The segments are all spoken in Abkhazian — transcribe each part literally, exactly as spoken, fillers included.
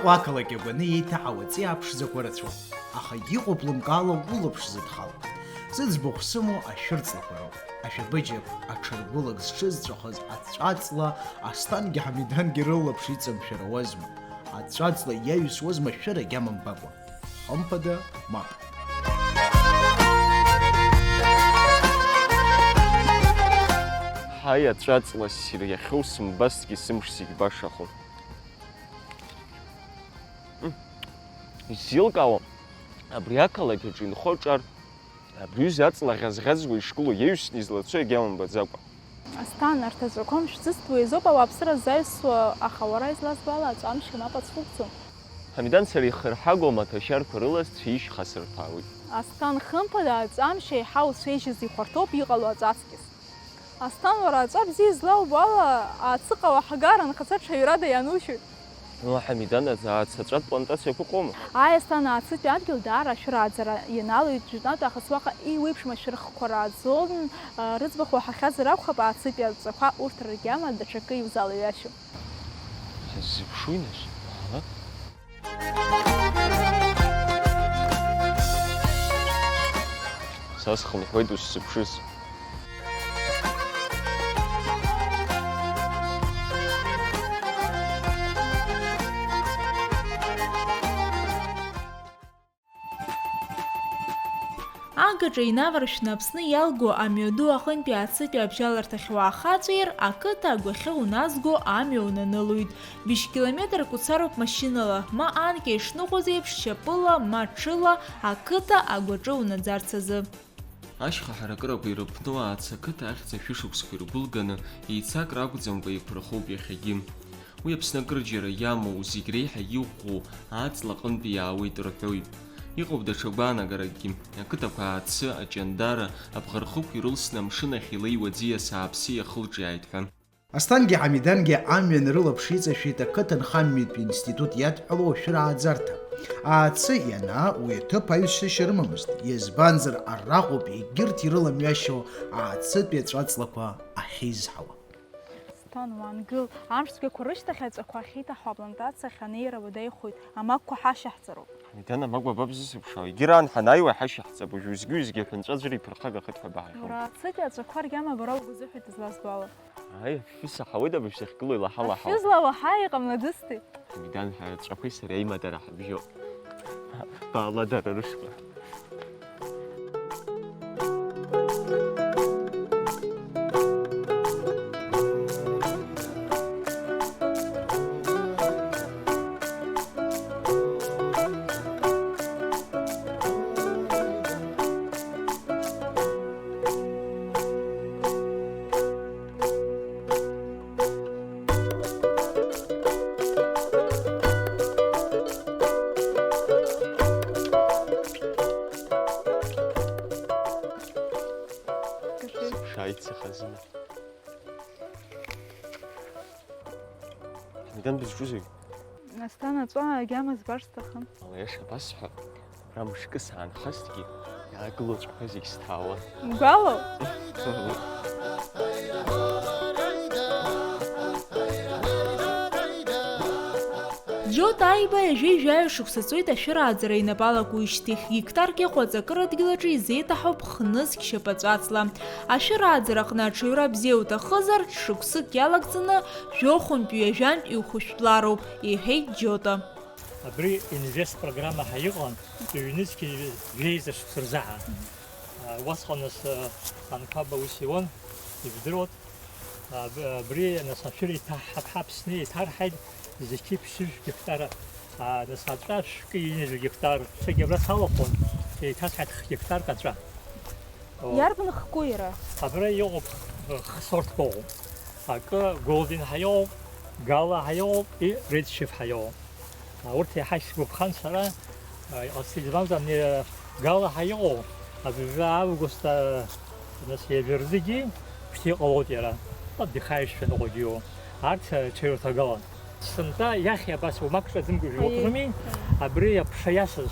Ақалақь агәаны еиҭаҳауа ҵиаа ԥшӡақәа рацәоуп, аха иҟоуп лымкаала улаԥш зыдхало. Зыӡбахә сымоу ашәырҵлақәа роуп. Ашәабыџьаԥ аҽыргәылак зҽызҵәахыз аҵәаҵла Асҭангьы Ҳамидангьы рылаԥш иҵамшәар ауазма? Аҵәаҵла иаҩсуазма шәыра агьама мбакәа? Хымԥада, мап. Ҳаи, аҵәаҵла ссир иахьоу сымбазҭгьы сымш зегь башахо. М, исзеилкаауам, абри ақалақь аҿы инхо аҿар, абри аҩыза аҵла ӷьазӷьазуа ишгылоу иаҩсны излацо иагьа умбаӡакәа. Асҭан, арҭ аҵәақәа мшәҵыст, уи азоуп ауааԥсыра ззаҩсуа, аха уара излазбо ала аҵәамшьа мап ацәугӡом. Ҳамидан, сара ихырҳагоу амаҭәашьарқәа рыла сцәеижь хасырҭәаауеит. Асҭан, хымԥада, аҵәамшьа еиҳа уцәеижьыз ихәарҭоуп иҟало аҵәаҵкыс. Асҭан, уара аҵәа бзиа излаубо ала, ацыҟа уаҳгар анхацәа ҽаҩрада ианушьоит. Уа, Ҳамидан, аӡ-, ацаҵәатә плантациақәа ыҟоума? Ааи, Асҭан, аацытәи адгьыл даара ашәырааӡара ианалоит, жәытәнатә аахыс уаҟа еиуеиԥшым ашәырхқәа рааӡон, а, рыӡбахә уаҳахьазар акәхап, аацытәи аҵәақәа урҭ рыргьама даҽакы иузалаҩашьом. Ҳаззыԥшуи, нас? Ала? Са схынҳәуеит усзыԥшыз. Агаҿа инаваршәны Аԥсны иалго амҩаду аҟынтәи ацытәи абжьаларҭахь уаахаҵәир, ақыҭа агәахьы уназго амҩа унанылоит. Быжь километрак уцароуп машьынала, ма анкьа ишныҟәоз еиԥш, шьапыла, ма ҽыла, ақыҭа агәаҿы унаӡарц азы. Ашьха ҳаракырақәа ирыԥну Аацы ақыҭа ахьӡ ашәышықәсқәа иргәылганы, еицакра акәӡамкәа еиқәырхоуп иахьагьы. Уи Аԥсны акырџьара иамоу, зегь реиҳа иӷәӷәоу аҵла аҟынтәи иаауеит рҳәоит. Иҟоуп даҽа гәаанагаракгьы. Ақыҭақәа Аацы, Аҷандара, Абӷархықә ирылсны амшын ахь илеиуа аӡиас ааԥсы иахылҿиааит ҳәа. Асҭангьы Ҳамидангьы амҩан рылаԥш иҵашәеит ақыҭанхамҩатә институт иадҳәалоу ашәырааӡарҭа. Аацы ианаа, уи аҭыԥ аҩсышьа рымамызт, избанзар, араҟоуп егьырҭ ирыламҩашьо Аацытәи аҵәаҵлақәа ахьеизҳауа. Асҭан, уаангыл, амш цәгьақәа рышьҭахь аҵәақәа ахьеиҭаҳау аплантациа ахь анеира уадаҩхоит, амагәқәа ҳашьаҳҵароуп. Ҳамидан, амагә абабзысыԥшаауа? Егьыраан ҳанааиуа иҳашьаҳҵап, уажә уеизгьы-уеизгьы аҳәынҵәа аӡәыр иԥырхагахеит ҳәа баҳахьоума? Уара ацытәи аҵәақәа ргьама бара угәы зыҳәеит излазбо ала. Ааи, афҩы саҳауеит абыжь сахьгылоу илаҳа-лаҳауа. Афҩы злауаҳа иҟамлаӡысҭеи? Ҳамидан, ҳара аҵәақәеи сареи аимадара ҳабжьоуп. Баала дара рышҟа. Сыԥшааит сыхазына. Ҳамидан, бызҿузеи? Асҭан, аҵәа агьама збар сҭахын. Ала, иаша абасҳәа, абра мышкы саанхазҭгьы, иаагылоу аҵәақәа зегь сҭаауан. Угәалоу? Џьота Аиба ҩажәи жәаҩа шықәса ҵуеит ашәырааӡара инапы алакуижьҭеи. Геқтарк иҟоу аҵакыра адгьыл аҿы изеиҭаҳауп хнызқь шьапаҵәацла. Ашәырааӡараҟны аҽаҩра бзиа уҭахызар, шықәсык иалагӡаны, жәохәынтә, ҩажәантә иухәышәтәлароуп, иҳәеит Џьота. Абри инвест программа ҳәа иҟан, ҩнызқь жәеиза шықәса рзаҳа. Уасҟан нас, анқәаб аус иуан, ибдыруан. Аб-, абри нас ашәыр иҭаҳҳап ҳәа Аԥсны еиҭарҳаит, зқьи ԥшьышә гектар, а, нас аҵәа шәкы ҩынҩажәа гектар, ҽыгьы абра салахәын, еиҭасҳаит х-гектарк аҵәа. О. Иарбан хку иара? Абра иҟоуп х-, х-, сорҭқәа ыҟоуп. Акы Голден ҳәа иҟоуп, Гала ҳәа иҟоуп, и Red Chief ҳәа иҟоуп. А, урҭ иаҳа исгәаԥхан сара, а, иҟасҵеит, избанзар, ани, а, Гала ҳәа иҟоу, абыржәы август, а, нас ҩажәа рзыгьы шьҭа иҟалоит иара. Абдихаишьцәа ныҟәагьы иоуп. Арҭ, а, ҽаҩраҭагалан. Сынтәа иахьа абас уамак ҿаӡымкәа жәлоуп Аиеи. Рыми, абри аԥша иасыз.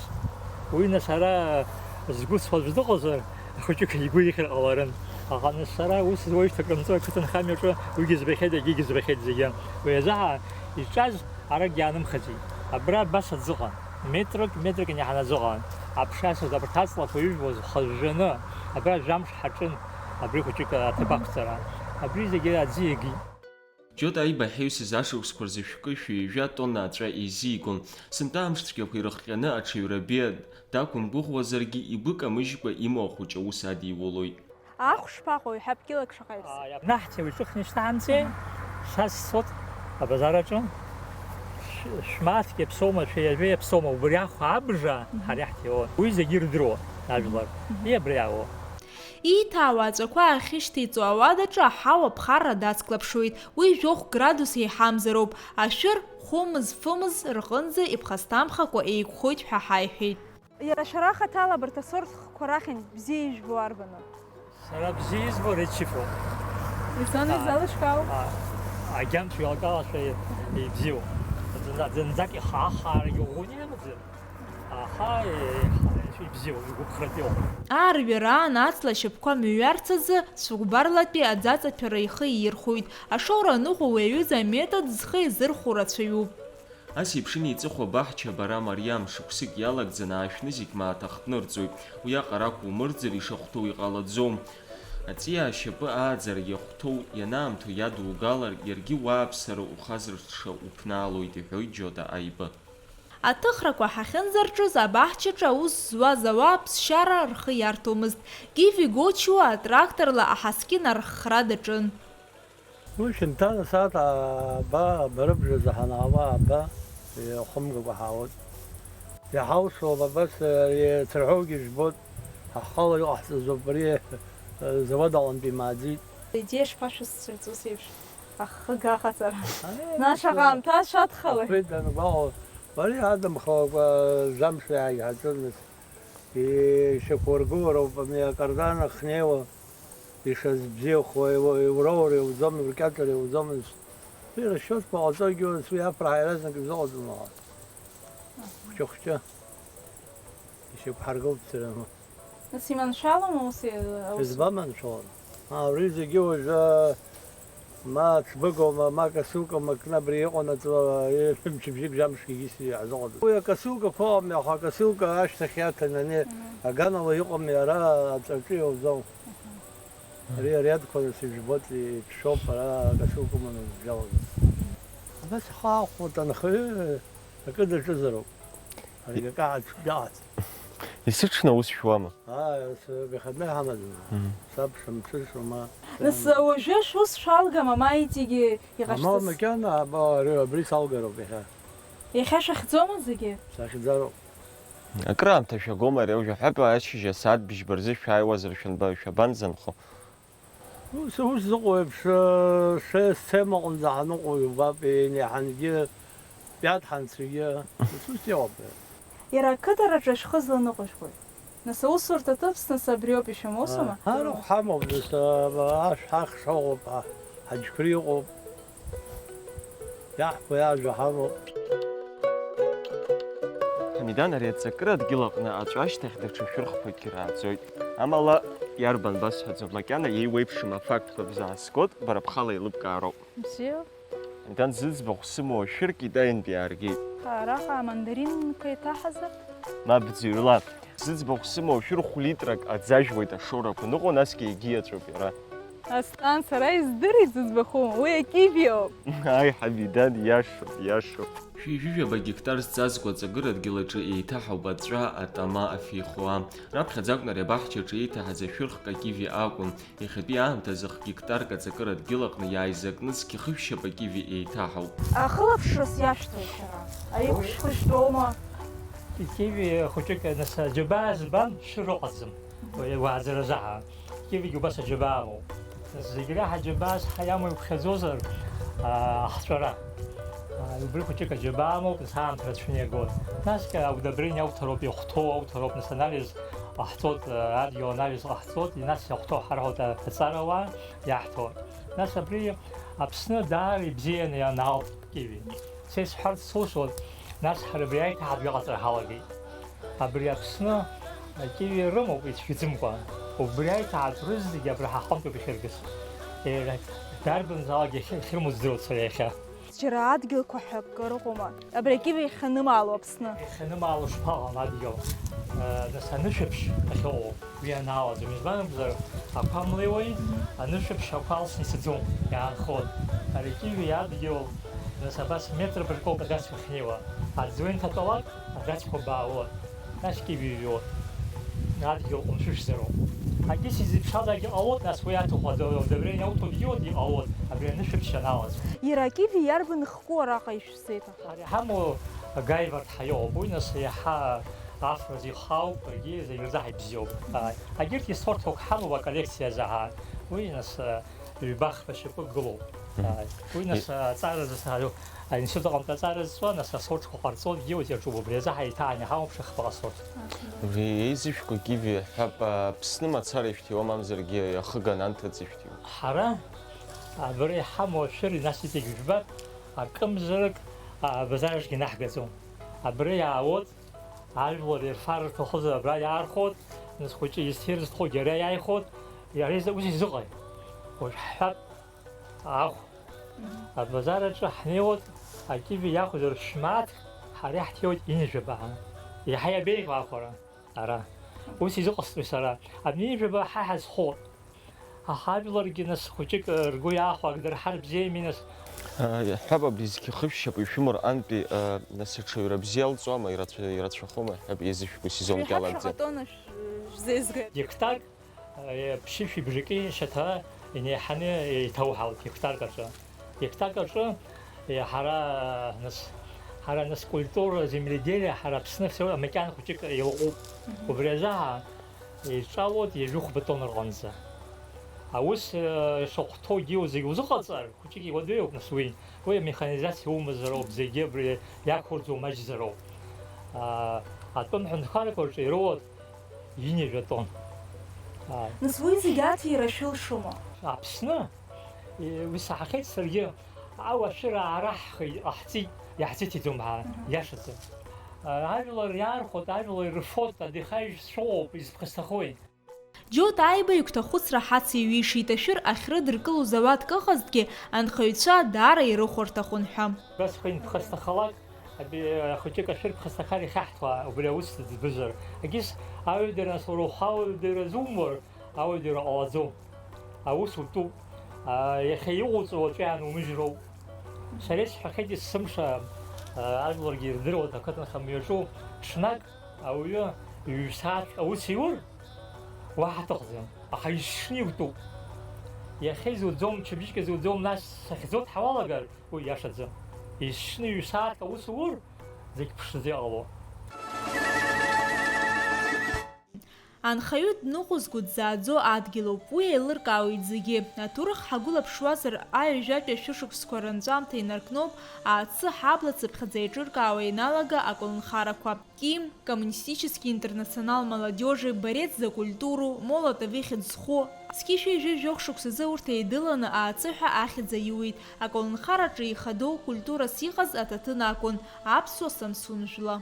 Уи нас ара згәы цуаз дыҟазар, ахәыҷык игәы ихьыр ҟаларын. Аха нас сара ус зуаҩ шьҭа акрымҵо ақыҭанхамҩаҿы уигьы збахьеит, егьигьы збахьеит зегьы. Уи азы ҳа иҿаз аракгьы аанымхаӡеит. Абра абас аӡы ыҟан, метрак, метрак инаҳаны аӡы ыҟан. Аԥша асырт абарҭ аҵлақәа ижәуаз хыжәжәаны, абра жәамш ҳаҿын, абри хәыҷык аҭыԥ ақәҵара. Абри зегьы аӡы иагеит. Џьота Аиба ҳаҩсыз ашықәсқәа рзы шәкы-шәи ҩажәа тонна аҵәа еизигон. Сынтәа амш цәгьақәа ирыхҟьаны аҽаҩра беиа дақәымгәыӷуазаргьы, игәы камыжькәа имоу ахәыҷы аус адиулоит. Ахә шԥаҟоу, иҳәап, килак шаҟа ивз-? Ааи, наҳҭеи уи ҿыхны ишьҭаҳамҵеи, са сцот абазар аҿы, шә-, шәмааҭк иаԥсоума, шәи ажәа иаԥсоума, убри ахә абжа Мгм. ҳара иаҳҭиуан. Уи зегьы ирдыруан ажәлар. Мгм. И абри иаауа. Ииҭаауа аҵәақәа ахьышьҭеиҵо ауадаҿы аҳауа ԥхарра дацклаԥшуеит. Уи жәохә градус еиҳамзароуп. Ашәыр хәымыз-фымыз рҟынӡа иԥхасҭамхакәа еиқәхоит ҳәа ҳаиҳәеит. Иара шәара хаҭала абарҭ асорт хқәа рахьынтә бзиа ижәбо арбану? Сара бзиа избо Red Chief-уп. Исоны А, изалышкаау? а, агьамцәа иалкалашәа ибзиоу. Зынӡа-, зынӡак ихаа-хаарагьы угәы иамаӡам. Аха, е-, ибзиоу, игәыԥхратәиоуп. Аарҩараан аҵла ашьапқәа мыҩарц азы цәыкәбарлатәи аӡаҵаҭәара ихы иирхәоит. Ашоура аныҟоу уи аҩыза аметод зхы еизырхәо рацәаҩуп. Ас еиԥш инеиҵыху абаҳча абара мариам шықәсык иалагӡаны аашәны зегь мааҭ ахҭнырҵоит. Уиаҟара акәумырӡыр ишахәҭоу иҟалаӡом. Аҵиаа ашьапы ааӡара иахәҭоу ианаамҭоу иадугалар, иаргьы уааԥсара ухазырша уԥнаалоит, иҳәоит Џьота Аиба. Аҭыхрақәа ҳахьынӡарҿыз абаҳчаҿы аус зуаз ауаа ԥсшьара рхы иарҭомызт. Гиви Гочиуа атракторла аҳаскьын арххра даҿын. Уи хьанҭан асааҭ ааба, абарыбжазы ҳанаауа ааба, ихымгакәа ҳаауеит. Иҳалшом абас, ари цырҳәогьы жәбоит, ҳахала иҟаҳҵаз ауп, ари, э, зауад аҟынтәи имааӡеит. Идеиа шԥашәысцәырҵ ус еиԥш ахыга аҟаҵара? Аи, Нас шаҟа аамҭа шәадхалеи? Ахәы дангәаҟуа, ари адамхалакәа жәамш иааиҳаӡомызт. Ишьақәургылароуп, ами акардан ахнеиуа, ишазбзиахо, иу-, иуроур иуӡом, иуркьаҿыр иуӡомызт. Иршьоит, баҟаҵогьы, уи аԥраҳа иаразнак изыҟаҵом аха. Хәҷы-хәҷы. Ишьақәҳаргылт сара. Нас иманшәалома ус, э, аус? Избаманшәалара? А, абри зегьы уажәы, ма ҽбыгоума, ма касукоума, кны абри иҟоу наҵла, э, мчыбжьык жәамшгьы егьыс иаҳзыҟаҵом. Уи акасукақәа ыҟами, аха акасука ашьҭахь иаҭаны ани Мгм. аганала иҟами, ара аҵаҿы иауӡом. Мгм. Ари ариадқәа нас ижәбоит, иҭшәоуп, ара акасука уманы узыбжьалозар. Абас ихаахәоит анхаҩы, акы даҿызароуп. Аригакаҳа цәгьаҟац. Есыҽны аус шәуама? Аа, с-, выходной ҳамаӡам. Мгм. Сабшам, сышам, а. Нас, уажәы шәус шәалгама, ма иҵегьы иҟашәҵаз? Амал макьана, аба, ари, абри салгароуп иахьа. Иахьа шәахьӡома зегьы? Сахьӡароуп. Акыраамҭа шәагома ари, уажәы ҳәатәа ашьыжь асааҭ быжьба рзы шәааиуазар шәанба-, шәабанӡанхо? Ус, ус зыҟоу еиԥш, э, шәа сцема аҟынӡа ҳаныҟоу иубап, еинеиҳангьы пиаҭ ҳанцәагьы, ус, ус иҟоуп. Иара ақыҭараҿы шәхы зланыҟәыжәгои? Нас аусурҭа ҭыԥ, нас абриоуп ишәымоусума? Арахә ҳамоуп, нас, э, ашә ҳахша ыҟоуп, ҳа-, ҳаџьқәреи ыҟоуп. Иаҳҳәо иажәа ҳамоуп. Ҳамидан, ари аҵакыра адгьыл аҟны аҵәа ашьҭахь даҽа шәырхқәакгьы рааӡоит. Амала, иарбан басҳәаӡом, макьана иеиуеиԥшым афактқәа бзаазгоит, бара бхала еилыбкаароуп. Бзиа. Ҳамидан, зыӡбахә сымоу ашәыр Китаинтәи иааргеит. Араҟа амандаринқәа еиҭаҳазар? Мап, ӡырҩла. Зыӡбахә сымоу ашәыр хә-литрак аӡы ажәуеит ашоурақәа ныҟәо, насгьы егьиаҵәоуп иара. Аслан, сара издырит зыӡбахә умоу, уи акиви ауп. Аи, Ҳамидан, иашоуп, иашоуп. Шәи-жәаба гектар зҵазкуа аҵакыра адгьыл аҿы еиҭаҳауп аҵәа, атама, афеихуа. Раԥхьаӡа акәын ари абаҳча аҿы еиҭаҳаз ашәырхк акиви акәын. Иахьатәи аамҭазы хә-гектарк аҵакыра адгьыл аҟны иааизакны зқьы хышә шьап акиви еиҭаҳауп. Ахылаԥшрас иашәҭоит шәара, аихәшәқәа жәбома? Икиви хәыҷык, нас, аџьабаа збан, шәыр ыҟаӡам, уи уааӡаразы ҳа. Кивигьы убас аџьабаа амоуп. Зегь реиҳа аџьабаа зҳа иамоу иԥхьаӡозар, аа, ахҵәара. Аа, убри хәыҷык аџьабаа амоуп, нас аамҭа рацәаны иагоит. Насгьы аудобрение ауҭароуп, ихәҭоу ауҭароуп, нас анализ ҟаҳҵоит, аа, адгьыл анализ ҟаҳҵоит, нас иахәҭоу ҳарҳәоит аҵарауаа, иаҳҭоит. Нас абри Аԥсны даара ибзианы ианаалт киви. Са исҳәарц сылшоит, нас ҳара абри аиҭаҳатә иҟаҵара ҳалагеит. Абри Аԥсны акиви рымоуп ицәгьаӡымкәа. Убри аиҭаҳатә рызегьы абра ҳаҟынтәоуп иахьыркыз. Е, дарбанзаалак иахьа-, иахьырмоу здыруеит сара иахьа. Џьара адгьылқәа ҳәа акыр ыҟоума? Абри акивиа иахьанымаало Аԥсны. Иахьанымаало шԥаҟам адгьыл? Э, нас анышәаԥшь ахьыҟоу, уи анаалаӡом. Избан акәзар, ақәа млеиуеи, анышәаԥшь ақәа алсны ицаӡом, иаанхоит. Ари акивиа адгьыл, нас абас метр быркоуп адацқәа ахьнеиуа. Аӡы уинҭатәалак, адацқәа баауеит. Нас кивиа ҩуеит. Адгьыл ҟәымшәышәзароуп. Акис изеиԥшралакгьы ҟалоит, нас уи аҭаху адавление ауҭогьы иҟалоит, абри анышәаԥшь аналаз. Иара акивиа иарбан хку араҟа ишәзеиҭаҳәо? Ари ҳамоу гаивард ҳаиоуп, уи нас иаҳа афбаз ихауп, егьи зегь рзаҳа ибзиоуп. Ааи. Агьырҭ исорҭқәак ҳамоуп аколлекциа азы ҳа. Уи нас, ҩба-хԥа шьапы гылоуп. Мгм. Ааи. Уи нас, и- аҵаразы саҳаиоуп. Аинститут аҟынтә аҵара зҵуа, нас асорҭқәа ҟарҵогьы ус иаҿуп, убри азы ҳаиҭааины иҳамоуп шәахԥа асорҭ. Абри еизышәкәа кивиа ҳәа, а, Аԥсны мацара ишәҭиуа, мамзаргьы ахыган анҭыҵ ишәҭиуа? Ҳара абра иҳамоу ашәыр, нас иҵегь жәбап, акымзарак, а, абазарахьгьы наҳгаӡом. Абра иаауеит, ажәлар ирфар рҭахызар абра иаархәоит, нас хәыҷы изҭир зҭахугьы ара иааихәоит, иара изы-, ус изыҟаи? Уажә ҳҳәап, ахә. Абазар аҿы ҳнеиуеит, акивиа иахәозар шә-мааҭк, ҳара иаҳҭиуеит ҩынҩажәаба. Иаҳа иабеиӷьу ахәара, ара. Ус изыҟасҵои сара? Абни ҩынҩажәаба ҳа иҳазхоит. Аха ажәларгьы нас хәыҷык, э, ргәы иаахәо ак дырҳар бзиами нас. Э, иаҳҳәап, абри зқьы хышә шьапы ишәымоу рҟынтәи, э, нас аҽаҩра бзиа алҵуама, ирацәа-, ирацәахома ҳәа, еизышәкәа сезонк иалагӡа. Шәаҳәа ҳәа атонна шә-, шәзеизгеит. Гектар Э, ԥшьышәи бжаки шьаҭа инеиҳаны иҭоуҳауеит гектарк аҿы. Гектарк аҿы, э, ҳара, нас, ҳара, нас, культура, земледелие, ҳара Аԥсны все макьана хәыҷык еилаҟәуп. Мгм. Убри азы ҳа иҿалоит ҩажәи хәба тонна рҟынӡа. Аус, э, шахәҭоугьы зегь узыҟаҵар, хәыҷык иуадаҩуп, нас, уи. Уи амеханизациа умазароуп, зегьы абри иақәырӡуа маҷзароуп. Аа, атәым ҳәынҭқаррақәа рҿы ироуеит ҩынҩажәа тонн. Ааи. Нас уи зегь аҭира шәылшома? Аԥсны, е, уи саҳахьеит саргьы, ауашәыра аараҳхи-, ҟаҳҵеит, иаҳзыҭиӡом ҳа, Мгм. иашаӡам. А, ажәлар иаархәоит, ажәлар ирфоит, адихаҩ шәҟәоуп, изԥхасҭахои? Џьоута аиба игәҭахәыцра ҳацеиҩишеит, ашәыр ахьрыдыркылоз ауатка ыҟазҭгьы, анхаҩцәа даара ирыхәарҭахон ҳәа. Убасҟан ԥхасҭахалак, абри ахәыҷык ашәыр ԥхасҭахар ихьаҳҭуа, убри аус ӡбызар. Егьыс ауаҩдара, нас уара ухы ауаҩдара зумбар, ауаҩдара ҟалаӡом. Аус утәуп. А, иахьа иҟауҵо уаҵәы иаанумыжьроуп. Сара исҳәахьеит есымша, а, ажәларгьы ирдыруеит ақыҭанхамҩаҿу ҽнак ауаҩы ҩ-сааҭк аус иур, уаҳа аҭахӡам. Аха есшны иутәуп. Иахьа изуӡом, мчыбжьык изуӡом, нас сахьӡоит ҳәа уалагар, уи иашаӡам. Есшны ҩ-сааҭк аус ур, зегь ԥшӡа иҟало. Анхаҩы дныҟәызго дӡааӡо адгьылоуп, уи еилыркаауеит зегьы. Аҭоурых ҳагәылаԥшуазар, аҩажәатәи ашәышықәсқәа ранҵәамҭа инаркноуп, аацы ҳабла цыԥхьаӡа еиҿыркаауа ианалага аколнхарақәа. Ким, Коммунистический интернационал молодёжи, Борец за культуру, Молотов ихьӡ зху. Зқьышәи жәаҩа жәохә шықәсазы урҭ еидыланы аацы ҳәа ахьӡ аиуит. Аколнхараҿы ихадоу культурас иҟаз аҭаҭын акәын, аԥсуа Самсун жәла.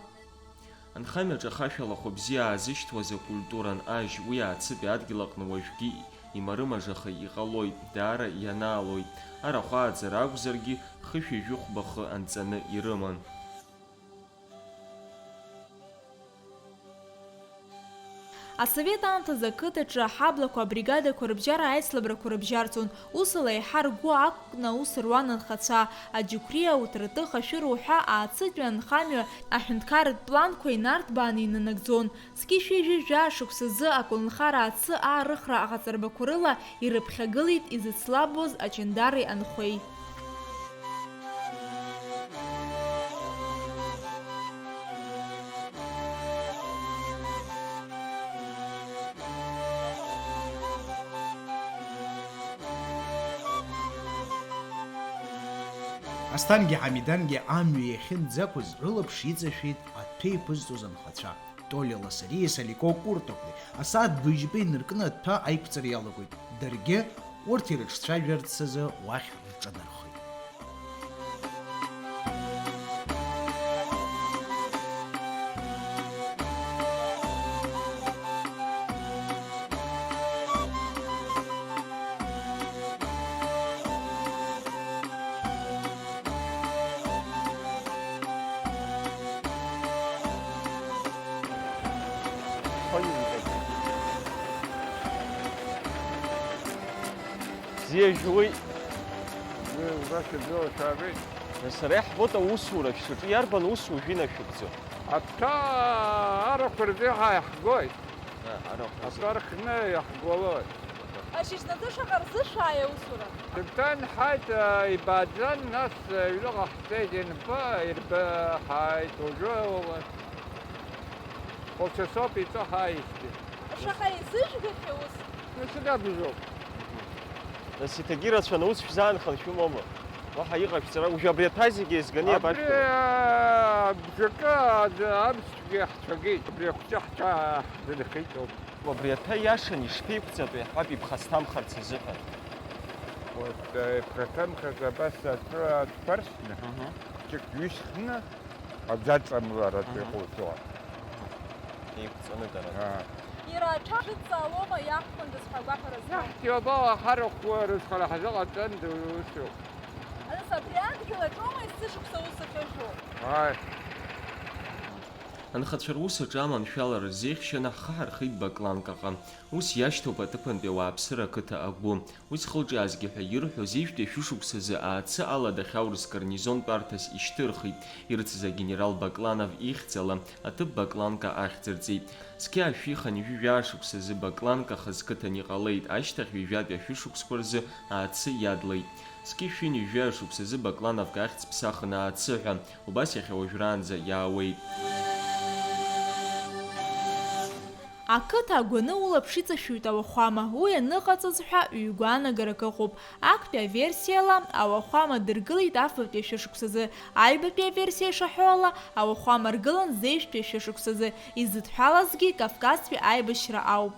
Анхамҩаҿы ахашәалахәы бзиа аазышьҭуаз акультура анҟажь, уи аацы адгьыл аҟны уажәгьы имарымажаха иҟалоит, даара ианаалоит. Арахә ааӡара акәзаргьы, хышәи жәохә хы анҵаны ирыман. Асовет аамҭазы ақыҭаҿы аҳаблақәа абригадақәа рыбжьара аицлабрақәа рыбжьарҵон, усала еиҳа ргәы ақәкны аус руан анхацәа, аџьықәреи ауҭратәы хашәыроу ҳәа аацы анхамҩа аҳәынҭқарратә планқәа инарҭбааны инанагӡон. Зқьышәи жәаҩа шықәсазы аколнхара аацы аарыхра аҟаҵарбақәа рыла ирыԥхьагылеит изыцлабуаз аҷандари анхәеи. Асҭангьы Ҳамидангьы амҩа иахьынӡақәыз рылаԥш иҵашәеит аҭәа иқәызҵоз анхацәа. Толиа Ласариеи Салико Куртовлеи асааҭ быжьба инаркны аҭәа аиқәҵара иалагоит. Даргьы урҭ ирыҿцәажәарц азы уахь рҿынархеит. Бзиа жәуеит. Бзиа жәбашьа, бзиала шәаабеит. Сара иаҳбоит аусура шәаҿы, иарбан усу уажәы инашәыгӡо? Аҭәа арахә рзы ҳаиҳгоит. Ҳа, арахә рзы. Аҭәа рхны иаҳгәалоит. Ашьыжьнаҵы шаҟа рзы шәааи аусура? Сыгәҭанҳаит, ибааӡан, нас, аҩныҟа ҳцеит, инбо, ирбаҳаит, уажәы полчасоуп иҵо ҳааижьҭеи. Шаҟа еизыжәгахьеи ус? Нас дабжоуп. Нас иҭагьы рацәаны ус шәзаанхан шәымоума? Уаҳа иҟашәҵара, уажәы абри аҭәа зегьы еизганы иабашәҭо? Абри, аа, бжакы аӡ-, амшгьы ҳцәагеит, абри ахәҷы ҳцәа ҳзынхеит ауп. Абри аҭәа иашан ишԥеиқәҵатәу, иаҳҳәап, иԥхасҭамхарц азыҳәан. Вот, э, иԥхасҭамхарц абас аҭәы аадԥарсны, мгм, хәҷык ҩышьхны, аӡаҵамларатә, мгм, иҟоуҵо. Еиқәҵаны дара. Аа. Иара аҽа шәыдҵаалома, иаҳхәындаз ҳәа агәаҳәара змоу? Иаҳҭиуа бала ҳарахәгьы рызхара ҳзыҟаҵан, усоуп. Нас абри адгьыл аҿоума есышықәса аус ахьыжәуа? Ааи. Анхацәа рус аҿы аманшәалара рзеиӷьшьаны ҳхы ҳархеит Бакланкаҟа. Ус иашьҭоуп аҭыԥантәи ауааԥсыра ақыҭа агәы. Уи зхылҿиаазгьы ҳәа ирҳәоз, ҩажәи шәышықәсазы Аацы ала дахьаурыз гарнизон тәарҭас ишьҭырхит, ирыцыз агенерал Бакланов ихьӡала аҭыԥ Бакланка ахьӡырҵеит. Зқьи ашәи хынҩажәи жәаа шықәсазы Бакланка хаз қыҭан иҟалеит, ашьҭахь ҩажәатәи ашәышықәсқәа рзы Аацы иадлеит. Зқьи шәи ҩажәи жәаа шықәсазы Баклановка ахьӡ ԥсахын Аацы ҳәа, убас иахьа уажәраанӡа иаауеит. Ақыҭа агәаны улаԥш иҵашәоит ауахәама, уи аныҟаҵаз ҳәа ҩ-гәаанагарак ыҟоуп. Актәи аверсиала, ауахәама дыргылеит афбатәи ашәышықәсазы, аҩбатәи аверсиа ишаҳәо ала, ауахәама ргылан зеижәтәи ашәышықәсазы, изыдҳәалазгьы Кавказтәи аибашьра ауп.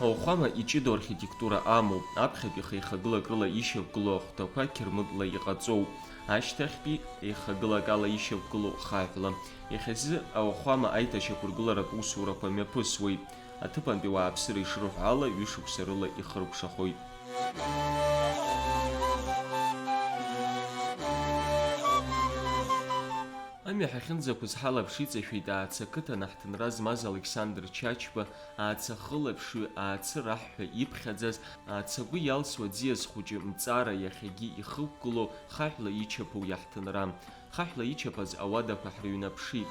Ауахәама иҷыдоу архитектура амоуп, аԥхьатәи хеихагылак рыла ишьақәгылоу ахәҭақәа қьырмытла иҟаҵоуп, ашьҭахьтәи еихагылак ала ишьақәгылоу хаҳәла. Иахьазы ауахәама аиҭашьақәыргыларатә усурақәа мҩаԥысуеит. Аҭыԥантәи ауааԥсыра ишрыҳәо ала, ҩышықәса рыла ихыркәшахоит. Амҩа ҳахьынӡақәыз ҳалаԥш иҵашәеит Аацы ақыҭан аҳҭынра змаз Алықьсандр Чачба, Аацы ахылаԥшҩы, Аацы раҳ ҳәа иԥхьаӡаз, Аацы агәы иалсуа аӡиас хәыҷы Мҵара иахьагьы ихықәгылоу хаҳәла ичаԥоу иаҳҭынра. Хаҳәла ичаԥаз ауадақәа ҳрыҩнаԥшит.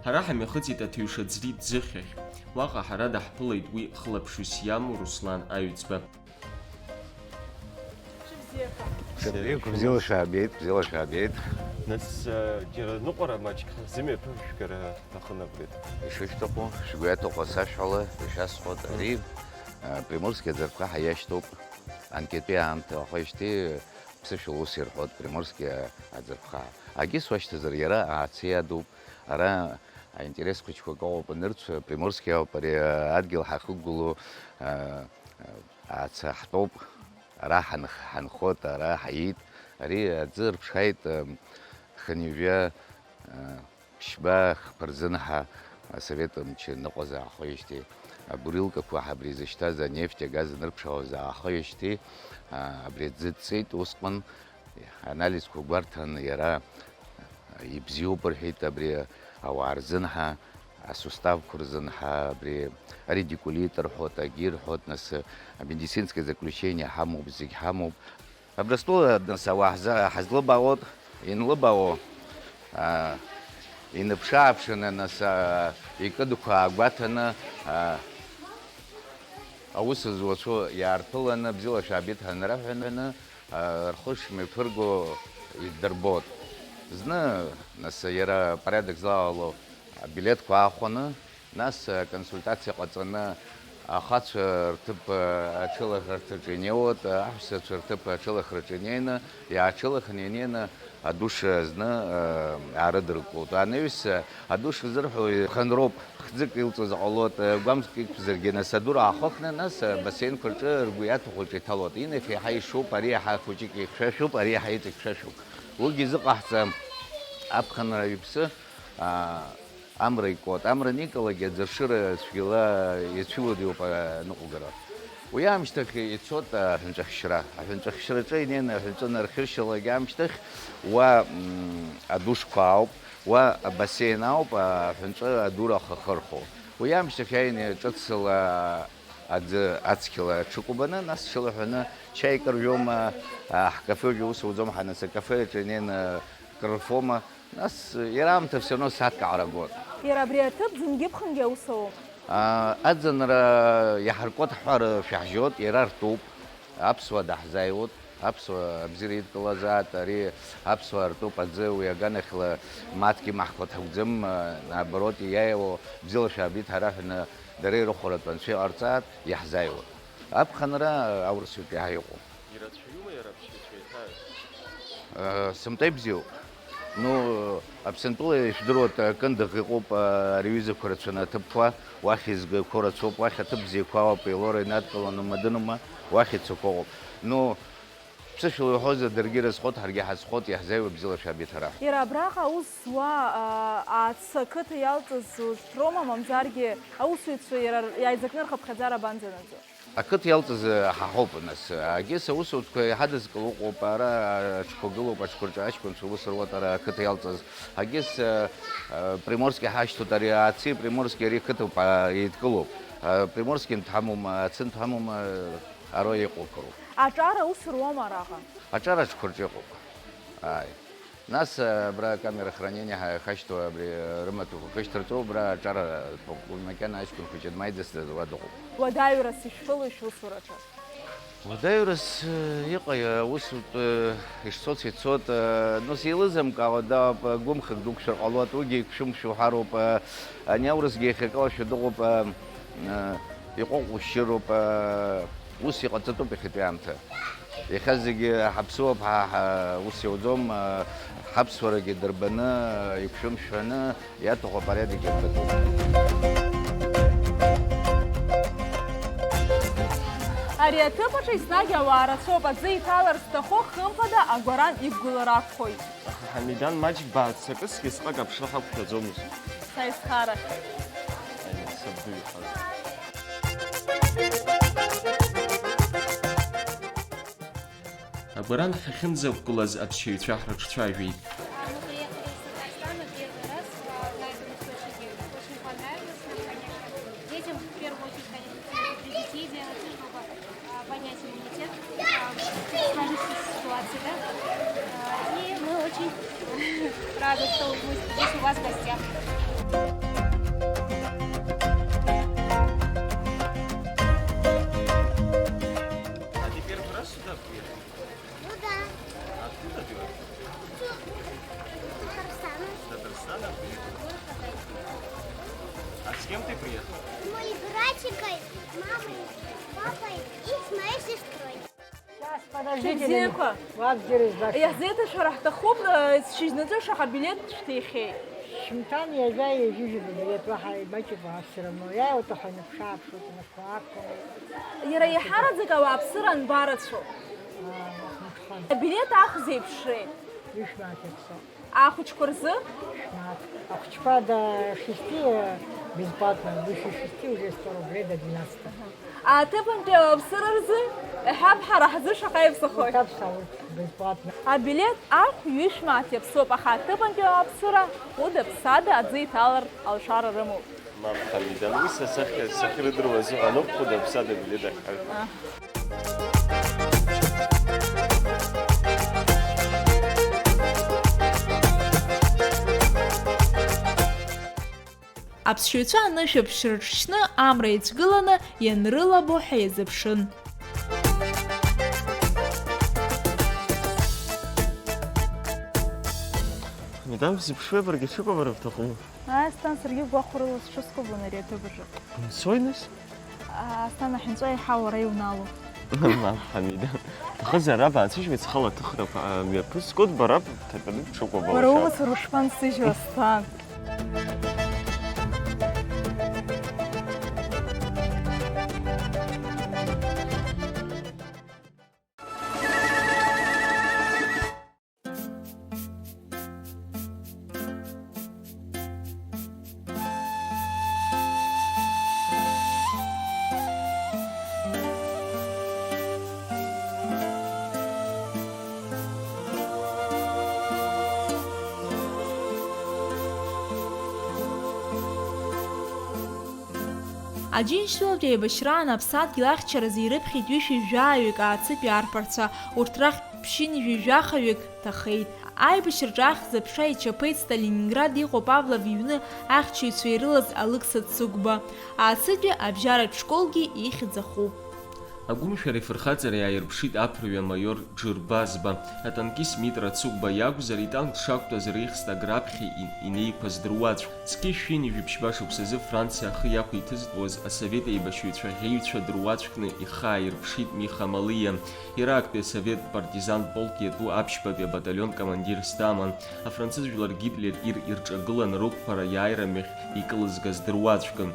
Ҳара ҳамҩахыҵит Аҭыҩша Ӡри ӡыхьахь. Уаҟа ҳара даҳԥылеит уи хылаԥшҩыс иамоу Руслан Аҩӡба. Шәыбзиақәа. Шәыбзиақәа, бзиала шәаабеит, бзиала шәаабеит. Нас, э, џьара ныҟәара маҷк ҳзымҩаԥыжәгар ҳҭахын абри. Ишышәҭаху, шәгәы иаҭаху асашәҳәала, ишәасҳәоит, ари, э, Приморски аӡырԥха ҳәа иашьҭоуп. Анкьатәи аамҭа ахәеижьҭеи ԥсышәала ус ирҳәоит, Приморски аӡырԥха. Агьыс уашьҭазар, иара Аацы иадуп. Ара аинтерес хәыҷқәак ыҟоуп, нырцә Приморски ауп, ари адгьыл ҳахықәгылоу, э, Аацы ҳтәоуп, ара ҳанх-, ҳанхоит, ара ҳаиит. Ари аӡы рԥшааит, м, хынҩажәа, м, ԥшьба хԥа рзын ҳа асовет мч ныҟәаз аахоижьҭеи, абурилкақәа ҳа абри зышьҭаз анефть, агаз анырԥшаауаз аахоижьҭеи, а, абри аӡы ҵеит усҟан, анализқәа гәарҭан иара ибзиоуп рҳәеит абри ауаа рзын ҳа, асуставқәа рзын ҳа, абри аредикулит рҳәоит, агьи рҳәоит, нас, амедицинское заключение ҳамоуп, зегь ҳамоуп. Абрастол, нас, ауаа ҳза-, ҳазлыбаауоит, инлыбаауа, а, иныԥшааԥшны, нас, а, икыдқәа аагәаҭаны, а, аус зуацәоу иаарԥыланы, бзиала шәаабеит ҳәа анраҳәа, а, рхы шмҩаԥырго иддырбоит. Зны, нас, иара апорядок злаҟало абилеҭқәа аахәаны, нас, а, консультациа ҟаҵаны, ахацәа рҭыԥ, а, аҽылаҳәарҭаҿы инеиуеит, аҳәсацәа рҭыԥ аҽылаҳәараҿы инеины, иааҽылаҳәны инеины, адуш зны, а, аарыдыркылоит. Анаҩс, а, адуш зырҳәо хынроуп, хьӡык илҵуазар ҟалоит, а, гәамҵк иқәзаргьы, нас адур аахыхны, нас, а, бассейнқәа рҿы ргәы иаҭаху аҿы иҭалоит. Инахь иаҳа ишуп, ари иаҳа хәыҷык ихьшәашәоуп, ари иаҳа иҵегь хьшәашәоуп. Уигьы изыҟаҳҵа аԥхынра иԥсы, а, амра икуеит. Амра аникылак, аӡыршыра цәгьала иацәиуадаҩуп аныҟәгара. Уи аамышьҭахь ицоит аҳәынҵәахьшьра. Аҳәынҵәахьшьраҿы инеины аҳәынҵәа нархьыршьалак аамышьҭахь уа, м, адушқәа ауп, уа абассеин ауп, аҳәынҵәа адура ахы ахырхәо. Уи аамышьҭахь иааины ҿыцла аӡы ацқьала аҽыкәабаны, нас шьалаҳәаны чаик ржәома, а, ҳкафе уажәы ус ауӡом, ҳанас акафе аҿы инеины крырфома, нас иара аамҭа все равно сааҭк ааргоит. Иара абри аҭыԥ ӡынгьы-ԥхынгьы аус ауоума? А, аӡынра иаҳаркуеит ҳҳәар шәаҳжьоит, иара ртәуп, аԥсуаа даҳзааиуеит, аԥсуаа абзиара идкылазааит, ари аԥсуаа ртәуп аӡы, уи аганахьала мааҭк имаҳхуа ҭакәӡам, а, наоборот, иааиуа бзиала шәаабеит ҳара ҳәа дара ирыхәаратәы анцәа иҟарҵааит, иаҳзааиуеит. Аԥхынра аурысҩык иаҳа иҟоуп. Ирацәаҩума иара аԥсшьаҩцәа еиҭааҩ? Э, сымтәа ибзиоуп. Ну, Аԥсынтәыла ишәдыруа акындыӷ иҟоуп, э, ари аҩызақәа рацәаны аҭыԥқәа, уахь изгақәоу рацәоуп, уахь аҭыԥ бзиақәа ауп, Елора инадкыланы, мадынума, уахь ицақәоу ыҟоуп. Ну, ԥсышәала иуҳәозар, даргьы ирызхоит, ҳаргьы ҳазхоит, иаҳзааиуа бзиала шәабиҭара. Иара абраҟа аус зуа, а, Аацы ақыҭа иалҵыз урҭ роума, мамзаргьы аусзуҩцәа иара р-, иааизакны рхыԥхьаӡара абанӡанаӡо? Ақыҭа иалҵыз, а, ҳаҳауп, нас. Агес аусутәқәа иҳадызкыло ыҟоуп, ара аҽқәа гылоуп, аҽқәа рҿы аҷкәынцәа аус руеит, ара ақыҭа иалҵыз. Агес, а, а, Приморски ҳашьҭоуп, ари Аацы Приморски ари қыҭоуп, а, еидкылоуп. А, Приморски дҳамоума, Аацы дҳамоума, ара иҟоуп. Аҿар аус руама араҟа? Аҿар аҽқәа рҿы иҟоуп. Ааи. Нас, а, абра акамера хранения ҳа-, ҳашьҭоу абри, а, рымаҭәақәа хышьҭарҵо, абра аҿар атәоуп. Уи макьана аҷкәын хәыҷы дмааиӡацызт, уа дыҟоуп. Уадаҩрас ишәфылои шәусураҿы? Уадаҩрас, э, иҟаи, аусутә, э, ишцоц ицоит, э, ну, сеилызымкаауа, да, п-, гәымхак дуқәшәар ҟалоит, уигьы иқәшәымшәо ҳароуп, э, ани аурысгьы иахьакалашәа дыҟоуп, э, э, иҟәыҟәшьыроуп, э, ус иҟаҵатәуп иахьатәи аамҭа. Иахьа зегьы ҳаԥсуоуп, ҳа, ҳа, ус иауӡом, э, ҳаԥсуарагьы дырбаны, э, иқәшәымшәаны, иаҭаху апорядок иахәҭатәуп. Ари аҭыԥ аҿы еснагь ауаа рацәоуп, аӡы иҭалар зҭаху, хымԥада, агәаран иқәгылар акәхоит. Аха Ҳамидан маҷк бааццакысгьы сҟак аԥшра ҳақәшәаӡомызт. Са исхарахь. Аиа, сабду ихаз. Агәаран ҳахьынӡақәгылаз аԥсшьаҩцәа ҳрыҿцәажәеит. Мы приехали из Татарстана первый раз, а, на этом источнике. Очень понравилось нам, конечно. Детям в первую очередь, конечно, для детей делать, чтобы, а, понять иммунитет, а, в сложившейся ситуации, да. А, и мы очень рады, что мы здесь у вас в гостях. А ты первый раз сюда приехал? Ну да. Откуда ты вообще? Татарстан. С Татарстана приехал? А с кем ты приехал? С моей братикой, мамой, папой и с моей сестрой. Сейчас, подождите. Шәыбзиақәа. Уабџьар избахьан. Иаҳзеиҭашәара ҳҭахуп, э, шьыжьнаҵы шаҟа билеҭ шәҭихьеит? Шьымҭан ҩажәа ҩажәижәаба билеҭ, уаҳа имаҷуп, уаҳа все равно. Иааиуа уҭаху иныԥшааԥшуеит, инапқәа аақәгылоит. Иара иаҳараӡак ауааԥсыра анбарацәоу? Аа, ахәмаҽхан. Абилеҭ ахә зеиԥшреи? Ҩышә мааҭ иаԥсоуп. Ахәыҷқәа рзы? Ҩышә мааҭ. Ахәыҷқәа до шести, э, бесплатно, выше шести уже сто рублей до двенадцати. Аҳа. Аҭыԥантәи ауааԥсыра рзы, иҳәап, ҳара ҳзы шаҟа иаԥсахои? Урҭ аԥсуаа урҭ бесплатно. Абилеҭ ахә ҩышә мааҭ иаԥсоуп, аха аҭыԥантәи ауааԥсыра хәыда-ԥсада аӡы иҭалартә алшара рымоуп. Мап, Ҳамидан, уи са сахьа сахьрыдыруа азыҳәан ауп, хәыда-ԥсада абилеҭ ахьҳарҳәо. Аҳ. Аԥсшьаҩцәа анышәаԥшь рыҽшьны, амра ицәгыланы ианрылабо ҳәа иазыԥшын. Медам, сзыԥшуеи, баргьы шәыкәабара бҭахума? Ааи, Асҭан, саргьы гәахәарыла сҽыскәабон ари аҭыԥ аҿы. Умцои, нас? Асҭан, аҳәынҵәа еиҳа уара иуналу. Мап, Ҳамида. Ҭахызар, ара баацәыжьуеит, схала аҭыхрақәа, а, мҩаԥысгоит, бара бҭатәаны бҽыкәабалашәа. Уара умацара ушԥансыжьуа, Асҭан? Аџьынџьтәылатә еибашьраан аԥсадгьыл ахьчаразы ирыԥхьеит ҩышәи жәаҩык ааӡатәи арԥарцәа, урҭ рахьтә ԥшьынҩажәи жәахаҩык ҭахеит. Аибашьраҿы ахьӡ-аԥша ичаԥеит Сталинград иҟоу Павлов иҩны ахьчаҩцәа ирылаз Алықьса Цыгәба. Ааӡатәи абжьаратә школгьы ихьӡ ахуп. Агәымшәареи афырхаҵареи ааирԥшит аԥырҩы амаиор Џырбазба. Атанкист Митра Цыгәба иакәзар, итанк дшақәтәаз реихстаг раԥхьа и-, инеиқәаз дыруаӡәк. Зқьи шәи ҩажәи ԥшьба шықәсазы Франциа ахы иақәиҭызтәуаз асовет еибашьыҩцәа ӷьеҩцәа дыруаӡәкны ихы ааирԥшит Миха Малиа. Иара актәи асовет партизантә полк иатәу аԥшьбатәи абаталион командирс даман. Афранцыз жәлар Гитлер ир ирҿагылан рықәԥара иааира мҩахь икылызгаз дыруаӡәкын.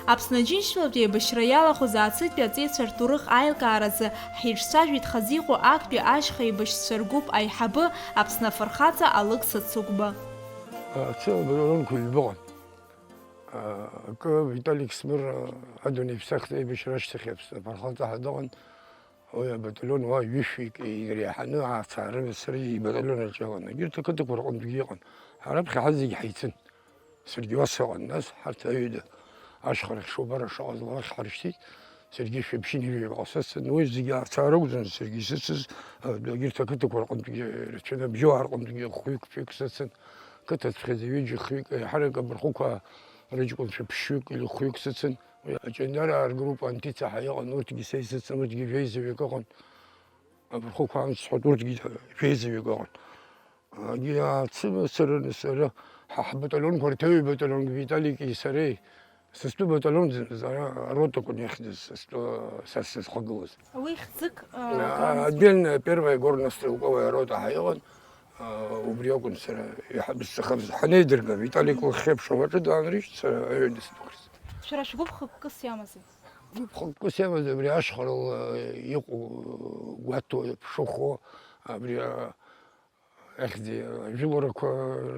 Аԥсны Аџьынџьтәылатә еибашьра иалахәыз ааӡатәи аҵеицәа рҭоурых аилкааразы ҳирҿцәажәеит хазы иҟоу актәи ашьха еибашьцәа ргәыԥ аиҳабы, Аԥсны афырхаҵа Алықьса Цыгәба. Ацәа абаталионқәа ҩба ыҟан. Акы Виталик Смыр адунеи ԥсахт аибашьра ашьҭахь Аԥсны афырхаҵа ҳәа дыҟан. Уи абаталион уа ҩышәҩык иреиҳаны ацаарымҩа сара ибаталион аҿы иҟан. Егьырҭ ақыҭақәа рҟынтәгьы иҟан. Ҳара раԥхьа ҳазегь ҳаицын. Саргьы уа сыҟан, нас ҳарҭ аҩыда ашьхарахь шубара шаҟаз лахь ҳаршьҭит. Саргьы шәаԥшьынҩажәаҩык ҟасыцын. Уи зегьы ацаара акәӡан саргьы исыцыз, а, егьырҭ ақыҭақәа рҟынтәгьы, рацәаны абжьуаа рҟынтәгьы хәҩык-фҩык сыцын. Қыҭацәхьаӡа ҩыџьа хҩык, еиҳарак абырхәықәа рыҷкәынцәа ԥшьҩык или хәҩык сыцын. Уи аҷандараа ргруппа анҭицаҳа иҟан, урҭгьы са исыцын, урҭгьы жәеизаҩык ыҟан. Абырхәқәа амц сҳәоит, урҭгьы жәеизаҩык ыҟан. Егьи ацымацараны сара, ҳа ҳбаталионқәа рҭаҩи баталионк Виталики сареи, сыстәу баталион, сара аротакәын иахьӡыз, сыстәу, са сызхагылаз. Уи хьӡык, а, А, Отдельная первая горно-стрелковая рота ҳәа иҟан, а, убри акәын сара иҳабысҵахьаз. Ҳанеидырга, Виталик лыххьеиԥш ауаҿы даанрыжьт, сара аҩада сдәықәырҵт. Шәара шәгәыԥ хықәкыс иамази? Гәыԥ хықәкыс иамаз абри ашьхарала иҟоу гәаҭо, ԥшыхәо, абри, а, Ахьӡи ажәыларақәа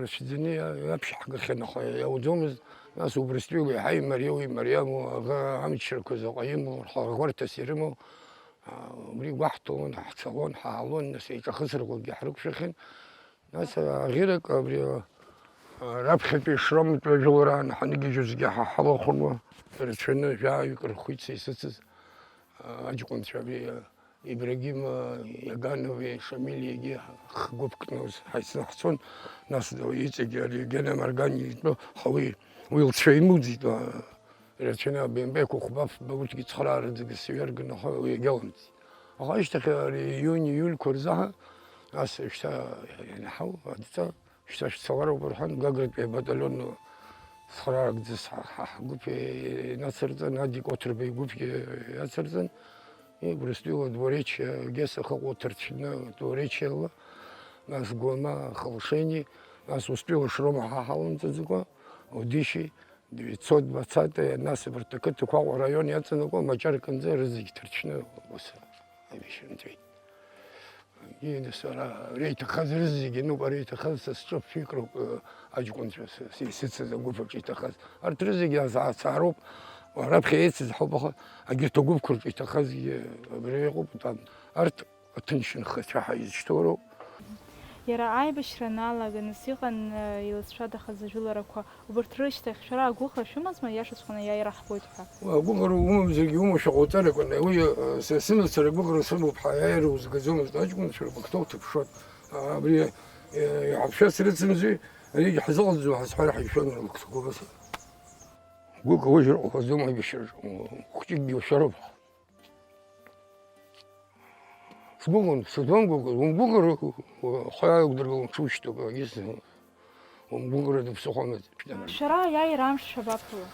рацәаӡаны иа-, иаԥшьҳгахьан, аха иауӡомызт. Нас убрыстәыла иаҳа имариоу, имариаму аӷа амчрақәа заҟа имоу, рхаӷәарҭас ирымоу, аа, убри гәаҳҭон, ҳцалон, ҳаалон, нас еиҿахысрақәакгьы ҳрықәшәахьан. Нас аӷьырак абри, аа, раԥхьатәи Шрамтәи ажәылараан ҳаныгьежьуазгьы ҳа ҳалахәын уа, рацәаны жәаҩык рхәица исыцыз, аа, аҷкәынцәа абри, Ибрагим Иаганови Шамиль иагьи хгәыԥ кны ҳаицны ҳцон, нас иҵегь ари Гена Маргани итәы ҳауеи, уи лцәа имуӡеит, рацәаны абембеқәа хәба-фба урҭгьы цхыраараӡагьы сҩарганы аха уи иагьаламҵит. Аха ашьҭахь ари иуни иульқәа рзы ҳа, нас шьҭа ианаҳау адҵа, Шьҭа шәцалароуп рҳәан, Гагратәи абаталион цхырааракӡа ҳа, ҳа ҳгәыԥ инацырҵан, Адик Оҭырба игәыԥгьы иацырҵан, Гәрыстәыла Дворечиа, Геса ахаҟәыҭ рцәны Дворечиала, нас Гәама, Халшени, нас Устәыла Шрома ҳа ҳалымҵаӡакәа, Одиши, девятьсот двадцатая, нас абарҭ ақыҭақәа Аҟәа араион иаҵанакуа Маҷарканӡа рызегь ҭырцәны ус аибашьра нҵәеит. Егьи, нас ара реиҭахаз рызегьы, ну, ари иҭахаз са сҿы фҩык роуп, э, аҷкәынцәа, са, са исыцыз агәыԥ аҿы иҭахаз. Арҭ рызегьы азаацаароуп, раԥхьа еицыз ҳауп, аха агьырҭ агәыԥқәа рҿы иҭахазгьы абра иҟоуп, там, арҭ аҭынчынхацәа ҳәа изышьҭоу роуп. Иара аибашьра анаалага, нас иҟан, э, илыҵшәадахаз ажәыларақәа, Убарҭ рышьҭахь шәара агәыӷра шәымазма, иашаҵәҟьаны иааира ҳгоит ҳәа? Агәыӷра умамзаргьы умоушәа ҟауҵаракәын, уи, э, са сымацара агәыӷра сымоуп ҳәа аиааира узгаӡомызт, аҷкәынцәа рмактоу ҭыԥшуан. Абри, э, иҳаԥшьа срыцымзи, аригьы ҳзыҟаҵаӡом ҳәа сҳәар ҳаишәон, рмактоу убас. Гәык аужьра ҟалаӡом аибашьраҿы, хәҷыкгьы ушәароуп. Сгәыӷын, сызламгәыӷыр, умгәыӷыр, хәа иаудыргылон, ҽушьҭоуп, егьыс умгәыӷрада ԥсыхәа амаӡам. Шәара аиааира амш шәабаԥыло?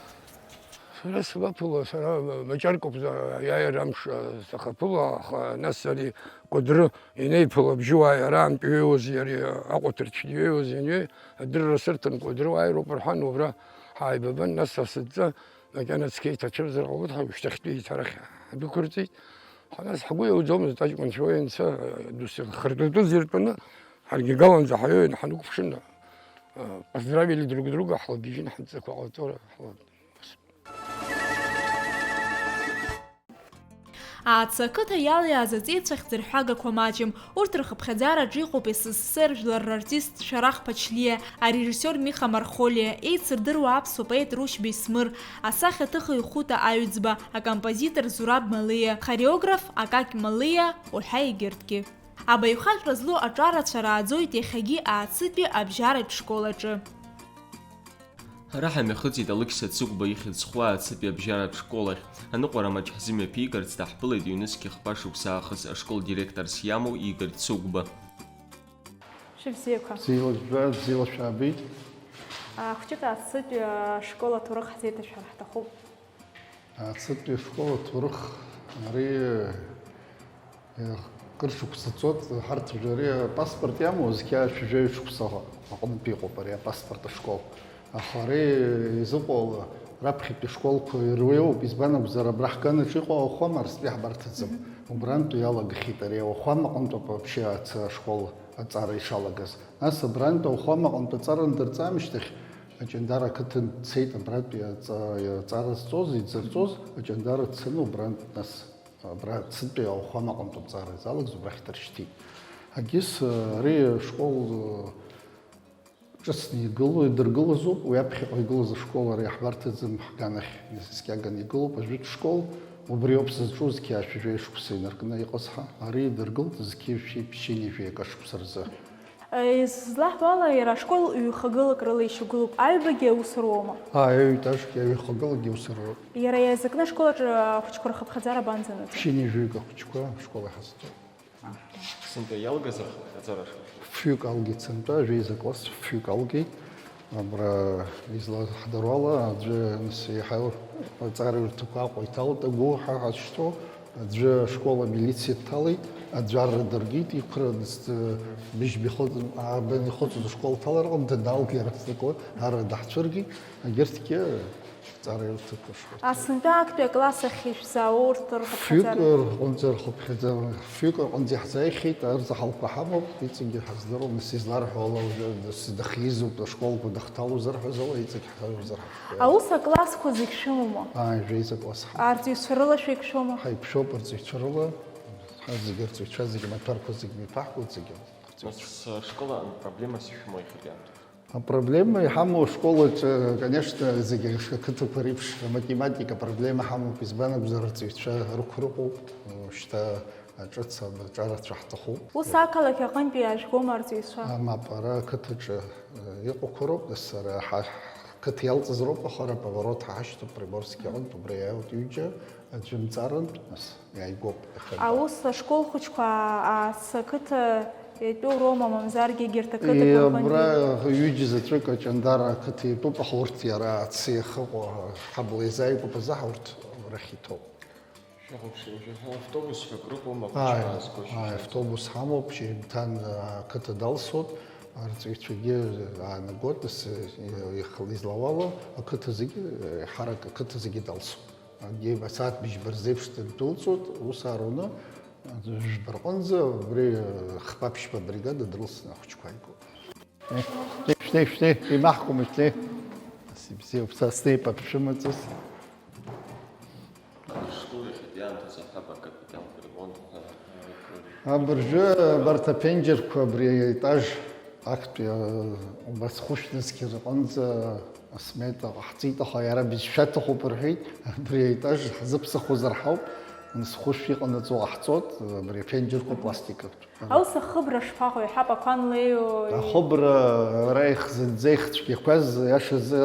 Сара сабаԥыло, сара Маҷаркоуп аиааира амш сахаԥыло, аха нас ари Кәыдры инеиԥыло абжьуааи араантә иҩеиуаз, иара Аҟәаҭырцәгьы иҩеиуаз, ианҩеи, адырра сырҭан Кәыдры уааироуп рҳәан, убра ҳааибабан, нас са сыдҵа, Макьана цқьа иҭацәымзар ҟалоит, ҳа ушьҭахьтәи иҭарахь ҳдәықәырҵеит. Ҳа нас ҳгәы иауӡомызт, аҷкәынцәа уа ианца, досу хыртәатәы зиртәаны, ҳаргьы галанӡа ҳаҩеин ҳанықәԥшын, поздравили друг друга, ҳлагьежьын ҳанҵақәа ҟалҵо, ҳла-, Аацы ақыҭа иалиааз аҵеицәа хьӡырҳәагақәа маҷым. Урҭ рхыԥхьаӡараҿы иҟоуп С С С Р жәлар рартист Шәарах Ԥачлиа, арежиссиор Миха Мархолиа, еицырдыруа аԥсуа поет Рушь Бесмыр, асахьаҭыхҩы Хәыта Аҩӡба, акомпозитор Зураб Малиа, хореограф Акакь Малиа уҳәа егьырҭгьы. Абаҩхатәра злоу аҿарацәа рааӡоит иахьагьы Аацы-тәи абжьаратә школ аҿы. Ҳара ҳамҩахыҵит Алықьса Цыгәба ихьӡ зху Аацы-тәи абжьаратә школ ахь. Аныҟәара маҷ ҳзымҩаԥигарц даҳԥылеит ҩнызқьи хԥа шықәса аахыс ашкол директорс иамоу Игорь Цыгәба. Шәыбзиақәа. Бзиала жәбап, бзиала шәаабеит. Ахәҷык Аацы-тәи ашкол аҭоурых ҳзеиҭашәар ҳҭахуп. Аацы-тәи ашкол аҭоурых ари, э, кыр шықәса ҵуеит, ҳарҭ уажәы ари апаспорт иамоу зқьи ҩажәи жәаҩа шықәса аҟнытә иҟоуп ари апаспорт ашкол. Аха ари изыҟоу раԥхьатәи ашколқәа ируеиуоуп, избан акәзар, абра ҳганаҿ иҟоу ауахәама Араӡтәи ҳбарҭаӡам. Мгм. Убрантәи иалагахьеит ари ауахәама аҟынтәоуп вообще Аацы ашкол аҵара ишалагаз. Нас абрантә ауахәама аҟынтә аҵара андырҵа аамышьҭахь, Аҷандара ақыҭан дцеит, абратәи аҵа-, аҵара зҵоз, идзырҵоз, Аҷандара дцаны убрантә, нас абра Ацынтәи ауахәама аҟынтә аҵара изалагаз убрахь дыршьҭит. Агьыс, ари ашкол, ҿыцны игылоу, идыргылазоуп, уи аԥхьаҟа игылаз ашкол ара иаҳбарҭаӡам, ҳганахь наскьаганы игылоуп, ажәытә школ, убри ауп сызҿу зқьи ҩажәи жәаҩа шықәса инаркны иҟаз ҳа. Ари идыргылт зқьи жәшәи ԥшьынҩажәи акы шықәса рзы. Излаҳбо ала, иара ашкол ҩ-хагылак рыла ишьақәгылоуп, аҩбагьы аус руоума? Ааи, аҩ-етажгьы, аҩ-хагылагьы аус руеит. Иара иазакны ашкол аҿы ахәыҷқәа рхыԥхьаӡара абанӡанаӡо? Ԥшьынҩажәаҩык ахәыҷқәа ашкол иҳазҵоуп. Сынтәа иалгазар, аӡара фҩык алгеит сынтәа, жәеиза класс фҩык алгеит. Абра излаҳдыруа ала, аӡәы, нас, еиҳау аҵараҩрҭақәа Аҟәа иҭалт, агәы ҳа ҳазшьҭоу, аӡәы ашкол амилициа дҭалеит, аӡәы арра дыргеит, иқәра, нас, быжьба ихыҵ-, ааба ихыҵуаз ашкол дҭалар акәын, даналга иара зныкла арра даҳцәыргеит, егьырҭгьы Ҵараиурҭақәа шрыҭо. Асынтәа актәи акласс ахь ишәзаауа урҭ Фҩык рхыԥхьаӡара? Рҟынӡа рхыԥхьаӡара, фҩык рҟынӡа иаҳзааихьеит, арзаҳалқәа ҳамоуп, иҵегьы ҳаздыруам, нас изларҳәо ала уажәы, нас дахьизуп, ашколқәа дахҭалозар ҳәа зала иҵегь ҳаҩызар ҳаҳҭоит. Аус аклассқәа зегь шәымоума? Ааи, жәеиза класс ҳамоуп. Арҵаҩцәа рыла шәеиқәшәома? Ҳаиқәшәоуп арҵаҩцәа рыла, ҳа зегь арҵаҩцәа, зегь амаҭәарқәа зегь мҩаԥаҳгоит, зегь. Нас ашколаҟны проблемас ишәымоу иахьатәи аамҭазы? Апроблема иҳамоу ашкол аҿы, конечно, зегьы ақыҭақәа реиԥш аматематика проблема ҳамоуп, избан акәзар, арҵаҩцәа рықәрыҟоуп, шьҭа ҿыц аҿарацәа ҳҭахуп. Ус ақалақь аҟынтәи иаажәгома арҵаҩцәа? А, мап, ара ақыҭаҿы, э, иҟақәа роуп, нас ара ҳа-, ҳқыҭа иалҵыз роуп, аха ара аповорот ҳашьҭоуп, Приморски аҟынтә, убра иааиуеит ҩыџьа, аӡәы мҵарантә, нас. Иааигәоуп иахьа. Аус ашкол хәыҷқәа Аацы ақыҭа иатәу роума, мамзаргьы егьырҭ ақыҭақәа рҟынгьы? Абра ҩыџьа заҵәык Аҷандара ақыҭа иатәуп, аха урҭ иара Аацы иахьыҟоу ҳабла иазааигәоуп азы, ҳа урҭ рахь иҭоуп. Шәахәаԥши, уажәы автобус ҳәа акрыҟоума, ааи, ахәыҷқәа аазгошәа? Ааи, автобус ҳамоуп, Шьыжьымҭан ақыҭа далсуеит, арҵаҩцәагьы аанагоит, нас, ихала излауала, ақыҭа зегьы, еиҳарак ақыҭа зегьы далсуеит. Егьи асааҭ быжьба рзеиԥш дындәылҵуеит, ус ааруны, жәба рҟынӡа убри хԥа-ԥшьба абригада дрылсны ахәыҷқәа ааигоит. Шәнеи, шәнеи, шәнеи, имаҳкума, шәнеи. Нас ибзиоуп, са снеип, ак шәымаҵыс. Ашкол иахьатәи аамҭазы аҳәап акапиталтә ремонт ҳәа. Абыржәы абарҭ аԥенџьырқәа абри аетаж актәи, а, убас хәышә нызқьи рҟынӡа асмета ҟаҳҵеит, аха иара бызшәа аҭахуп рҳәеит, абри аетаж ҳзыԥсахуазар ҳауп, нас хәышә иҟанаҵо ҟаҳҵоит, абри аԥенџьырқәа пластикыртә. Аус ахыбра шԥаҟоу, иаҳҳәап, ақәа анлеиу? Ахыбра ара ихзынӡа ихцәгьақәаз, иашазы,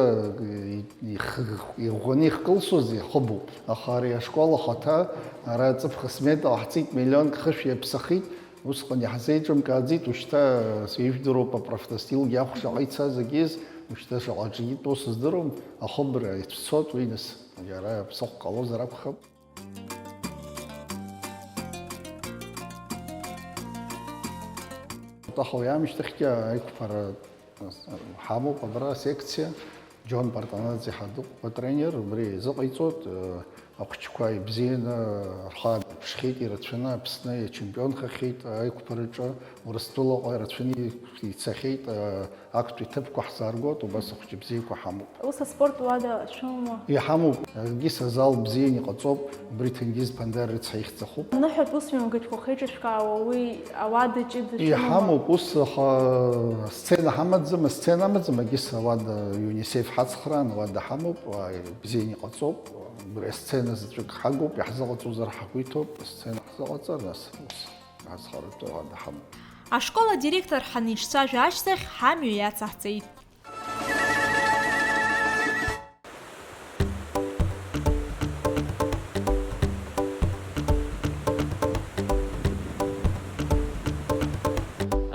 ихы-, иӷәӷәаны ихкылсуаз ихыбуп. Аха ари ашкол ахаҭа ара ҵыԥх асмета ҟаҳҵеит, миллионк хышә иаԥсахит. Усҟан иаҳзеиҿымкааӡеит, ушьҭа сижәдыруп, апрофнастилгьы ахә шаҟа ицаз агьиз, ушьҭа шаҟа аҿы итәу сыздыруам, ахыбра ицәцоит уи, нас, иара ԥсыхәа ҟалозар акәхап. Аха уи аамышьҭахьгьы аиқәԥара ҳамоуп, абра асекциа. Џьон Партанаӡе ҳәа дыҟоуп атренер, убри изыҟаиҵоит, э, ахәыҷқәа ибзианы рхы Ԥшхьеит ирацәаны, Аԥсны ичемпионхахьеит аиқәԥараҿы, Урыстәылаҟа ирацәаны ицахьеит, актәи ҭыԥқәа ҳзааргоит, убас ахәыҷы бзиақәа ҳамоуп. Ус аспорт уада шәымоума? Иҳамоуп, Гиса азал бзианы иҟаҵоуп, убри Ҭенгиз Ԥандар рыцҳа ихьӡахуп. Аныҳәатә усмҩаԥгатәқәа ахьеиҿышәкаауа уи ауада ҷыда шәымоума? Иҳамоуп, ус аха сцена ҳамаӡам, асцена амаӡам, Гиса ауада ЮНИСЕФ ҳацхраан, ауада ҳамоуп, бзианы иҟаҵоуп, убри асцена заҵәык ҳагуп, иаҳзыҟаҵозар ҳақәиҭуп, асцена ҳзыҟаҵар, нас ус. Ацхаратәы ҳәа даҳамоуп. Ашкол адиректор ҳаниҿцәажәа ашьҭахь, ҳамҩа иацаҳҵеит.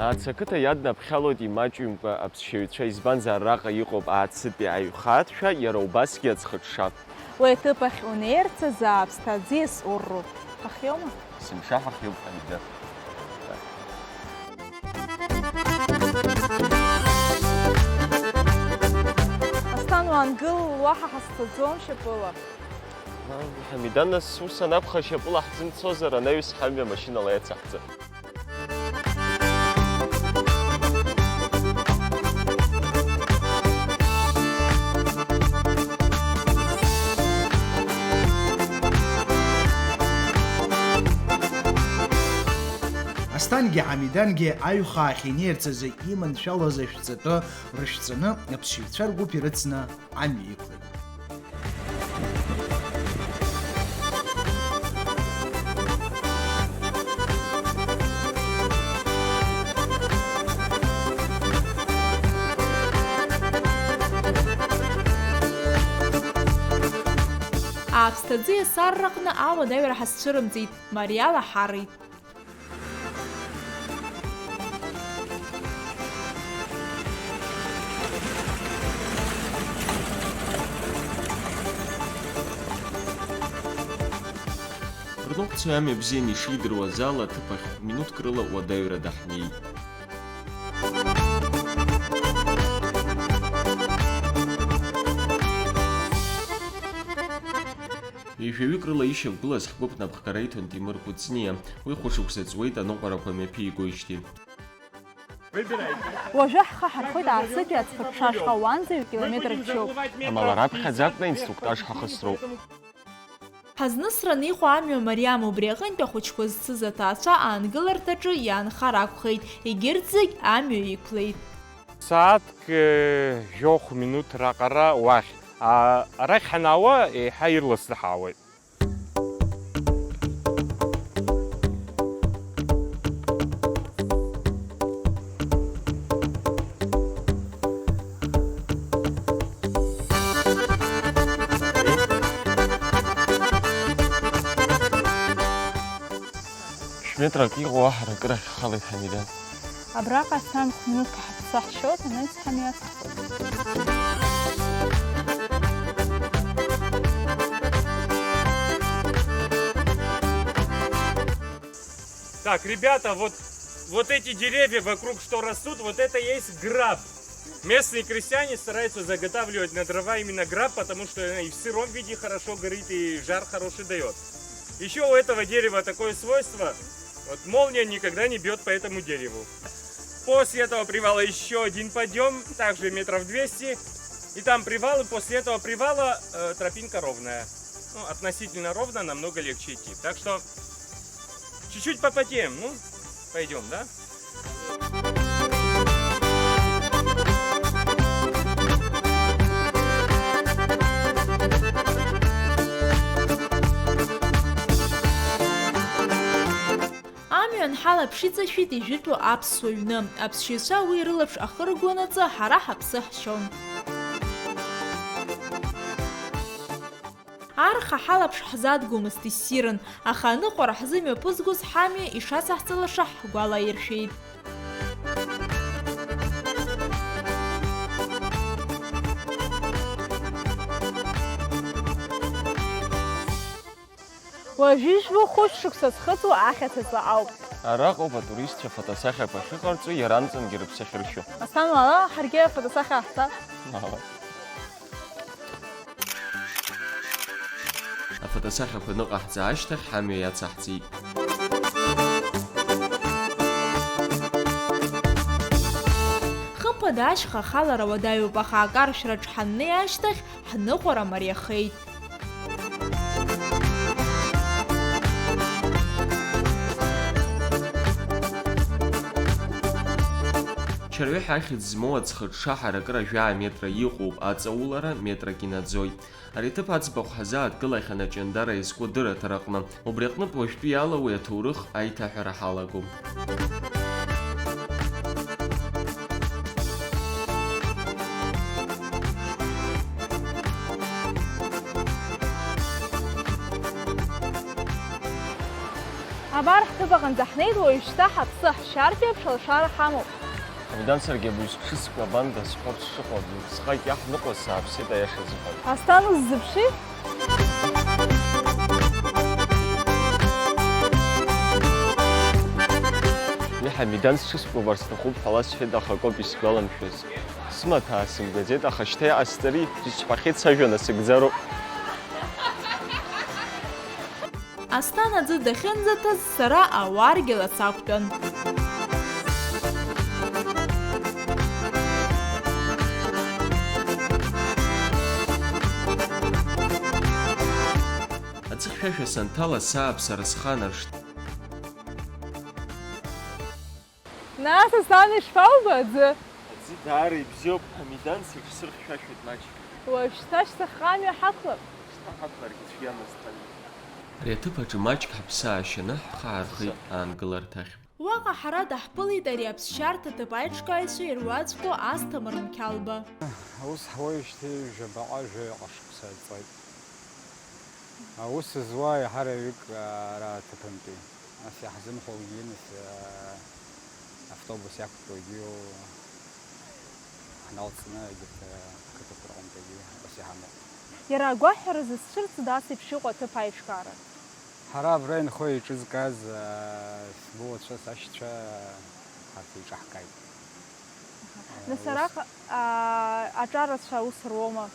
Аацы ақыҭа иаднаԥхьалоит имаҷымкәа аԥсшьаҩцәа, избанзар, араҟа иҟоуп Аацы-тәи аҩхаатәшәа, иара убасгьы аӡхыҽҽа. Уи аҭыԥ ахь унеирц азы ааԥсҭа аӡиас урроуп. Ҳахиоума? Сымшаҳахьоуп, Ҳамида. Асҭан, уаангыл, уаҳа ҳазцаӡом шьапыла. Ҳамида, нас ус анакәха, шьапыла ҳзымцозар, анаҩс ҳамҩа машьынала иацаҳҵап. Асҭангьы Ҳамидангьы аҩхаа ахьынеирц азы иманшәалаз ашәҵатәы рышәҵаны, аԥсшьаҩцәа ргәыԥ ирыцны амҩа иқәлеит. Ааԥсҭа аӡиас арраҟны ауадаҩра ҳазцәырымҵит, мариала ҳарит. Рнапцәа амҩа бзианы ишидыруаз ала аҭыԥ ахь минуҭк рыла уадаҩра даҳнеит. Ҩажәаҩык рыла ишьақәгылаз ҳгәыԥ напхгара иҭон Тимур Кәыҵниа. Уи хәышықәса ҵуеит аныҟәарақәа мҩаԥигоижьҭеи. Уажәы ҳхы ҳархоит Аацытәи аӡхыҽҽа ашҟа, уанӡа ҩ-километр мчуп. Амала раԥхьаӡа акәны инструктаж ҳахысроуп. Ҳазнысраны иҟоу амҩа мариам убри аҟынтә ахәыҷқәа зцыз аҭаацәа аангыларҭаҿы иаанхар акәхеит, егьырҭ зегь амҩа иқәлеит. Сааҭк, э, жәохә минуҭ раҟара уахь, а, арахь ҳанаауа, еиҳа ирласны ҳаауеит. Шә-метрак иҟоу аҳаракыра ахьхалеит Ҳамида. Абраҟа асҭан хә-минуҭк ҳаԥсы ҳшьоит, анаҩс ҳамҩа. Так, ребята, вот, вот эти деревья вокруг, что растут, вот это есть граб. Местные крестьяне стараются заготавливать на дрова именно граб, потому что она и в сыром виде хорошо горит, и жар хороший даёт. Ещё у этого дерева такое свойство, вот молния никогда не бьёт по этому дереву. После этого привала ещё один подъём, также метров двести, и там привал, и после этого привала, э, тропинка ровная. Ну, относительно ровно, намного легче идти. Так что чуть-чуть попотеем, ну, пойдём, да? Амҩан ҳалаԥш иҵашәит ижәытәу аԥсуа ҩны. Аԥсшьаҩцәа уи рылаԥш ахыргонаҵы ҳара ҳаԥсы ҳшьон. Арха ҳалаԥш ҳзадгомызт, иссирын, аха аныҟәара ҳзымҩаԥызгоз ҳамҩа ишацаҳҵалаша ҳгәалаиршәеит. Уажәы ижәбо хәышә шықәса зхыҵуа ахьаца ҵла ауп. Араҟоуп атуристцәа фотосахьақәа ахьыҟарҵо, иаранҵәангьы рыԥсы ахьыршәо. Асҭан, уаала, ҳаргьы афотосахьа ҳҵап. Ала. Афотосахьақәа ныҟаҳҵа ашьҭахь ҳамҩа иацаҳҵеит. Хымԥада ашьха ахалара уадаҩуп, аха акаршәраҿ ҳаннеи ашьҭахь ҳныҟәара мариахеит. Чарҩаҳәа ахьӡ змоу аӡхыҽҽа ҳаракыра жәаа метра иҟоуп, аҵаулара метрак инаӡоит. Ари аҭыԥ аӡбахә ҳазааҭгылахьан Аҷандара иазку адырраҭара аҟны. Убри аҟнытә уажәтәи ала уи аҭоурых аиҭаҳәара ҳалагом. Абар ҳҭыԥ аҟынӡа ҳнеит, уажәшьҭа ҳаԥсы ҳшьартә еиԥш алшара ҳамоуп. Ҳамидан, саргьы абри сҽы скәабанда сҳәап сшыҟоу, абри усҟак иаҳныҟәаз сааԥсеит аиаша азыҳәан. Асҭан, уззыԥши? Уи Ҳамидан сҽы скәабар сҭахуп ҳәа ласҳәеит, аха акоуп исгәаламшәаз. Сымаҭәа аасымгаӡеит, аха шьҭа иҟасҵари, исҳәахьеит сажәа насыгӡароуп. Асҭан аӡы дахьынӡаҭаз сара ауаргьала сақәтәан. Аӡы хьшәашәа санҭала, сааԥсара сханаршҭ. Нас, Аслан, ишԥаубо аӡы? Аӡы даара ибзиоуп, Ҳамидан, сыҽсырхьшәашәоит маҷк. Уажәшьҭа шьҭахьҟа амҩа ҳақәлап. Шьҭа ҳақәларгьы цәгьамызт ҳамҩа. Ари аҭыԥ аҿы маҷк ҳаԥсы аашьаны ҳхы аархеит аангыларҭахь. Уаҟа ҳара даҳԥылеит ари аԥсшьарҭа ҭыԥ аиҿкааҩцәа ируаӡәку Асҭамыр Мқьалба. Аус ҳуеижьҭеи жәабаҟа жәаҩаҟа шықәса ҵуеит. Аус зуа еиҳараҩык ара аҭыԥантәи. Нас иаҳзымхәогьы, нас, аа, автобус иақәтәоугьы, ҳналҵны егьырҭ, аа, ақыҭақәа рҟынтәигьы ус иҳамоуп. Иара агәаҳәара зызцәырҵда ас еиԥш иҟоу аҭыԥ аиҿкаара? Ҳара абра инхо еиҿызкааз, аа, сбуацәа, сашьцәа, ҳарҭ еиҿаҳкааит. Нас ус арахь, аа, аҿарацәа аус руома?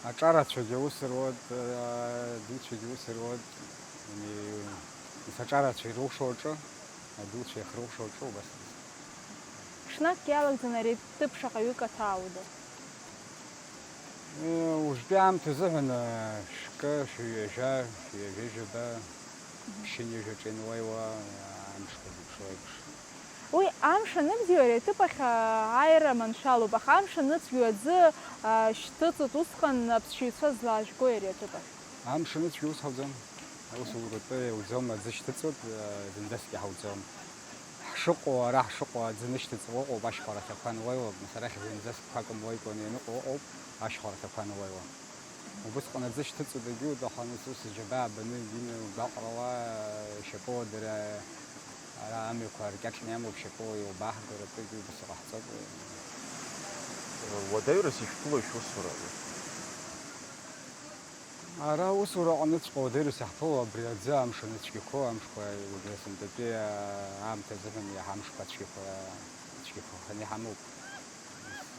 Аҿарацәагьы аус руеит, аа, адуцәагьы аус руеит. Ани, нас аҿарацәа ирылшо аҿы, адуцәа иахьрылшо аҿы убас. Ҽнак иалагӡаны ари аҭыԥ шаҟаҩык аҭаауада? Э, уажәтәи аамҭа азыҳәан, э, шәкы, шәҩажәа, шәҩажәа-жәаба, ԥшьынҩажәаҿы иануеиуа, э, амшқәа зеиԥшроу еиԥш. Уи амш аныбзиоу ари аҭыԥ ахь, а, ааира маншәалоуп, аха амш аныцәгьоу аӡы, а, шьҭыҵуеит, усҟан аԥсшьаҩцәа злаажәгои ари аҭыԥ ахь? Амш аныцәгьоу ус ҳауӡом. Аусуратәы иауӡом, аӡы шьҭыҵуеит, а, зынӡаск иҳауӡом. Ҳшыҟоу, ара ҳшыҟоу аӡы нышьҭыҵуа ыҟоуп, ашьхәарахьақәа ануеилак, нас арахь зынӡаск қәак муеикәаны ианыҟоу ыҟоуп, ашьхәарахьақәа ануеилак. Убысҟан аӡы шьҭыҵуа дагьуеит, аха нас ус џьабаа баны, дина гәаҟрала, шьапыла дара, ара амҩақәа ркьаҿны иамоуп, шьапыла иубааҳгар, акгьы убас иҟаҳҵоит. Уадаҩрас ишәԥылои шәусура? Ара аусура аҟныҵәҟьа уадаҩрас иаҳԥыло абри аӡы, амш анцәгьақәоу, амшқәа убри сынтәатәи аамҭа азыҳәан иаҳа амшқәа цәгьақәа, цәгьақәаханы иҳамоуп.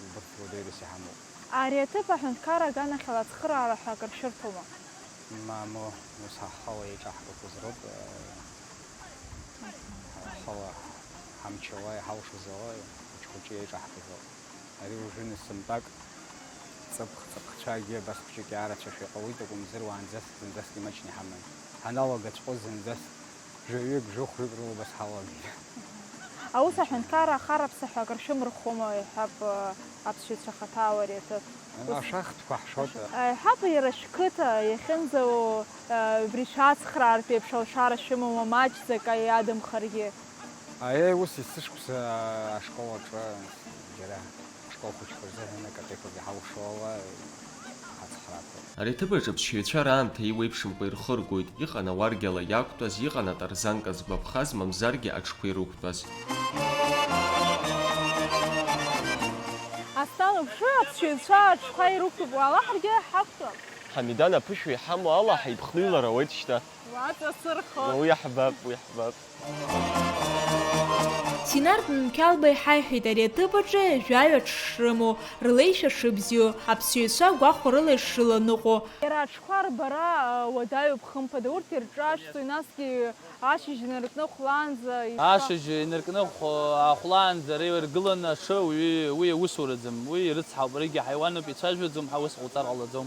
Убырҭ уадаҩрас иҳамоуп. Ари аҭыԥ аҳәынҭқарра аганахьала ацхыраара ҳәа акыр шәырҭома? Мамоу, ус ҳа ҳхала еиҿаҳкақәаз роуп, ҳхала ҳамчала, иҳалшоз ала, хәыҷ-хәыҷы еиҿаҳкыз ауп. Ари уажәы насынтәак ҵыԥх-ҵыԥхцәагьы абас хәҷык иаарацәашәа иҟалоит, акәымзар уаанӡаск зынӡаск имаҷны иҳаман. Ҳаналагаҵәҟьоз зынӡаск Жәаҩык, жәохәҩык рыла убас ҳалагеит. Аус аҳәынҭқарра ахараԥса ҳәа акыр шәымырхәома, иҳәап, аԥсшьаҩцәа хаҭала ари аҭыԥ. Ус ашәахтәқәа ҳшоит. Иҳәап, иара шәқыҭа иахьынӡауа, убри шәацхраартә еиԥш алшара шәымоума, маҷӡак аиадамхаргьы? Аиеи, ус есышықәса ашкол аҿы џьара. Ашкол хәыҷқәа рзыҳәан акапеиқәак иҳалшо ала ҳацхраақәоуп. Ари аҭыԥ аҿы аԥсшьаҩцәа раамҭа еиуеиԥшымкәа ирхыргоит, иҟан ауаргьала иақәтәаз, иҟан атарзанка згәаԥхаз, мамзаргьы аҽқәа ирықәтәаз. Асҭан уԥшы, аԥсшьаҩцәа аҽқәа ирықәтәоуп, уаала ҳаргьы ҳақәтәап. Ҳамидан аԥышәа иҳамоу ала ҳаиԥхныҩлар ауеит шьҭа. Уаҵасырхо. Уи ҳбап, уи ҳбап. С Инард Нанқьалба иҳаиҳәеит ари аҭыԥ аҿы жәаҩа аҽ шрымоу, рлеишәа шыбзиоу, аԥсҩцәа гәахәарыла ишрыланыҟәо. Иара аҽқәа рбара, а, уадаҩуп, хымԥада, урҭ ирҿашәҵоит, насгьы ашьыжь инаркны хәлаанӡа ишԥа- Ашьыжь инаркны хә-, аахәлаанӡа ара иргыланы аҽы уи, уи аусураӡам, уи ирыцҳауп, аригьы аҳаиуануп, ицәажәаӡом ҳәа ус ҟауҵар ҟалаӡом.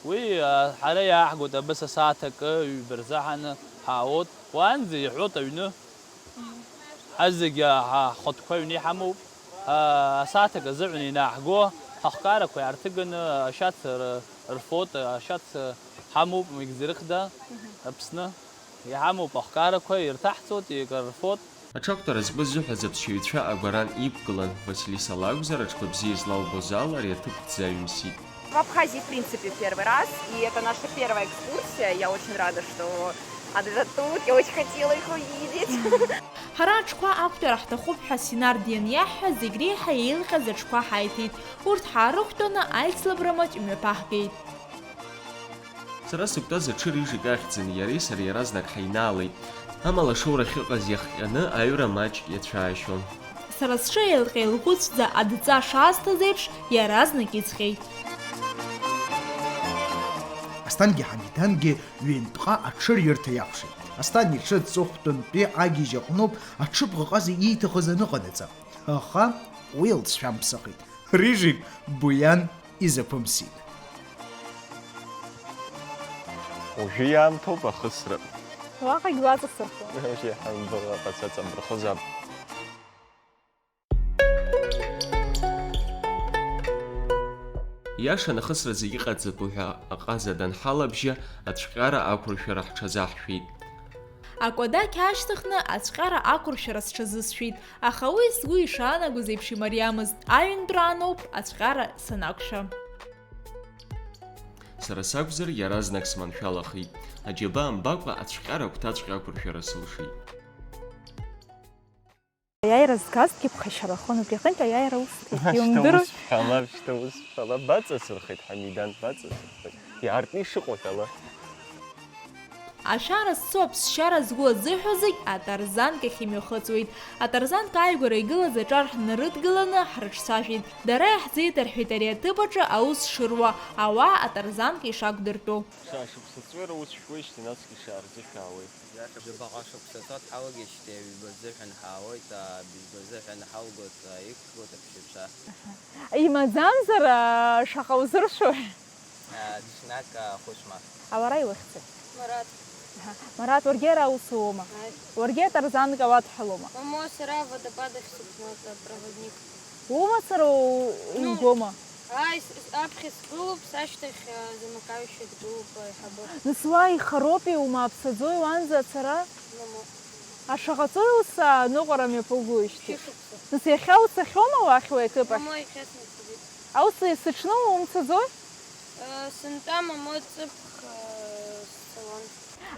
Уи, а, ҳара иааҳгоит абас асааҭ акы, ҩба рзаҳаны ҳаауеит, уаанӡа иҳәоит аҩны. Ҳазегьы ҳа-, ҳхатәқәа аҩны иҳамоуп. А, асааҭ акы азыҳәан ианааҳго, ҳахкарақәа иаарҭыганы ашьац р-, рфоит, ашьац ҳамоуп, Мегзерыхда, Аԥсны. Иҳамоуп ахкарақәа, ирҭаҳҵоит, икарфоит. Аҽақәтәара згәы зыҳәаз аԥсшьаҩцәа агәаран иқәгылан, Василиса лакәзар, аҽқәа бзиа излалбоз ала ари аҭыԥ дӡаҩымсит. В Абхазии, в принципе, первый раз, и это наша первая экскурсия. Я очень рада, что она тут, я очень хотела их увидеть. Ҳара аҽқәа ақәтәара ҳҭахуп ҳәа Синард ианиаҳҳәа, зегь реиҳа еилҟьаз аҽқәа ҳаиҭеит. Урҭ ҳаарыхәтәаны аицлабра маҷ мҩаԥаҳгеит. Сара сзықәтәаз аҽы Рижик ахьӡын, иареи сареи иаразнак ҳаинаалеит. Амала ашоура ахьыҟаз иахҟьаны аҩра маҷк иацәаашьон. Сара сҿы еилҟьа-еилӷәыцәӡа адҵа шаасҭаз еиԥш, иаразнак иҵҟьеит. Асҭангьы Ҳамидангьы ҩынтәҟа аҽырҩырҭа иакәшеит. Асҭан иҽы аҵыхәтәантәи агьежь аҟноуп аҽыбӷаҟаза ииҭахыз аныҟанаҵа. Аха уи лҵшәамԥсахит. Рижик Буиан изаԥымсит. Уажәы иаамҭоуп ахысра. Уаҟагь уаҵасырхәуан. Уажәы иаҳамбо аҟаҵаҵа мырхозаап. Иашан ахысра зегьы ҟаҵатәу ҳәа аҟаза данҳалабжьа, ацәҟьара ақәыршәара ҳҽазаҳшәеит. Акәадақь аашьҭыхны ацәҟьара ақәыршәара сҽазысшәеит, аха уи сгәы ишаанагоз еиԥш имариамызт, аҩынтәра аноуп ацәҟьара санақәшәа. Сара сакәзар, иаразнак сманшәалахеит. Аџьабаа мбакәа ацәҟьара агәҭаҵәҟьа ақәыршәара сылшеит. Аиааира згазҭгьы ԥхашьарахон, убри аҟынтә аиааира усҭеит, иумдыруеи? Шьҭа ус шәҳәала, шьҭа ус шәҳәала, баҵасырхеит, Ҳамидан, баҵасырхеит. Иаартны ишыҟоу шәала. Ашәара зцу аԥсшьара згәы азыҳәо зегь атарзанк ахь имҩахыҵуеит. Атарзанк ааигәара игылаз аҿар ҳнарыдгыланы ҳрыҿцәажәеит. Дара иаҳзеиҭарҳәеит ари аҭыԥ аҿы аус шыруа, ауаа атарзанк ишақәдыртәу. Шәа шықәса ҵуеира ус шәуеижьҭеи насгьы шәаарзышәаауеи? Жәабаҟа шықәса ҵуа дҳалагеижьҭеи ҩба рзыҳәан ҳаауеит, а, быжьба рзыҳәан ҳалгоит, а, иқәгылоит аԥсшьацәа. Аха имаӡамзар, а, шаҟа узыршои? А, ҽнак, а, хәышәма. А уара иухьӡи? Марат. Аҳа. Марат, уаргьы ара аус уоума? Ааи. Уаргьы атарзанка уадҳәалома? Мамоу, сара аводопад ахь сықәлоит, а, проводник. Умацара у-, Ну, умгома? Ааи, с-, с-, аԥхьа сгылоуп, сашьҭахь, а, замыкающий дгылоуп, аиҳабы. Нас уа ихароуп иумааԥсаӡои уанӡа ацара? Мамоу. Ашаҟа ҵуеи ус аныҟәара мҩаԥугоижьҭеи? Шәышықәса. Нас иахьа уцахьоума уахь уи аҭыԥ ахь? Мамоу, иахьа смыцәаӡеит. Аус есыҽны умцаӡои? Э, сынтәа мамоу ҵыԥх, э, сцалон.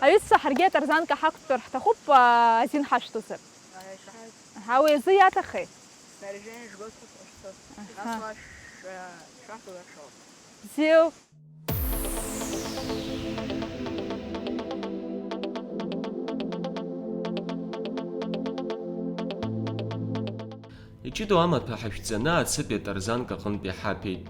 Аҩызцәа, ҳаргьы атарзанка ҳақәтәар ҳҭахуп, а, азин ҳашәҭозар. Аиаша. Аха уи азы иаҭахи? Снаряжение жгут, что. Аха. Нас уа шә-, шәаф лашоу. Бзиоу. Иҷыдоу амаҭәа ҳашәҵаны ацытәи атарзанка аҟынтә иҳаҭәеит.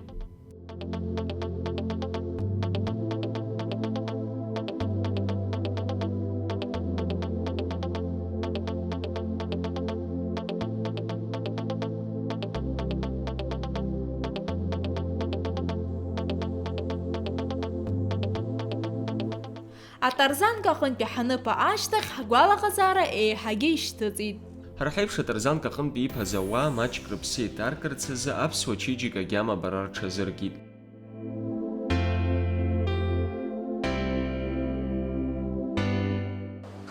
Атарзанка аҟынтәи ҳаныԥа ашьҭахь, ҳгәалаҟазаара еиҳагьы ишьҭыҵит. Ҳара ҳаиԥш атарзанка аҟынтәи иԥаз ауаа маҷк рыԥсы еиҭаркырц азы аԥсуа чеиџьыка агьама абара рҽазыркит.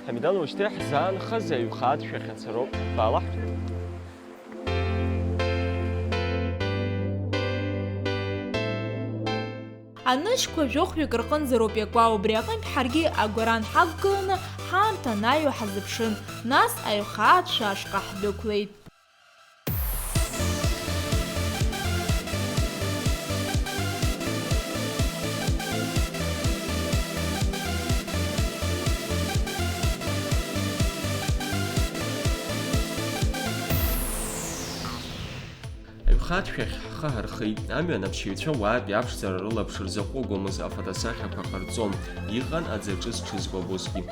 Ҳамидан, ушьҭа иаҳзаанхаз аҩхаатә шәахьацароуп, баалаҳ. Анышьқәа жәохәҩык рҟынӡа роуп иакуа, убри аҟынтә ҳаргьы агәаран ҳақәгыланы ҳаамҭа анаҩуа ҳазыԥшын, нас аҩхаатә шәа ашҟа ҳдәықәлеит. Хатә шәахь ҳхы ҳархеит. Амҩан аԥсшьаҩцәа уаатәи аԥшӡара рылаԥш рзаҟәыгомызт, афотосахьақәа ҟарҵон. Иҟан аӡаҿы зҽызкуа абысгьы.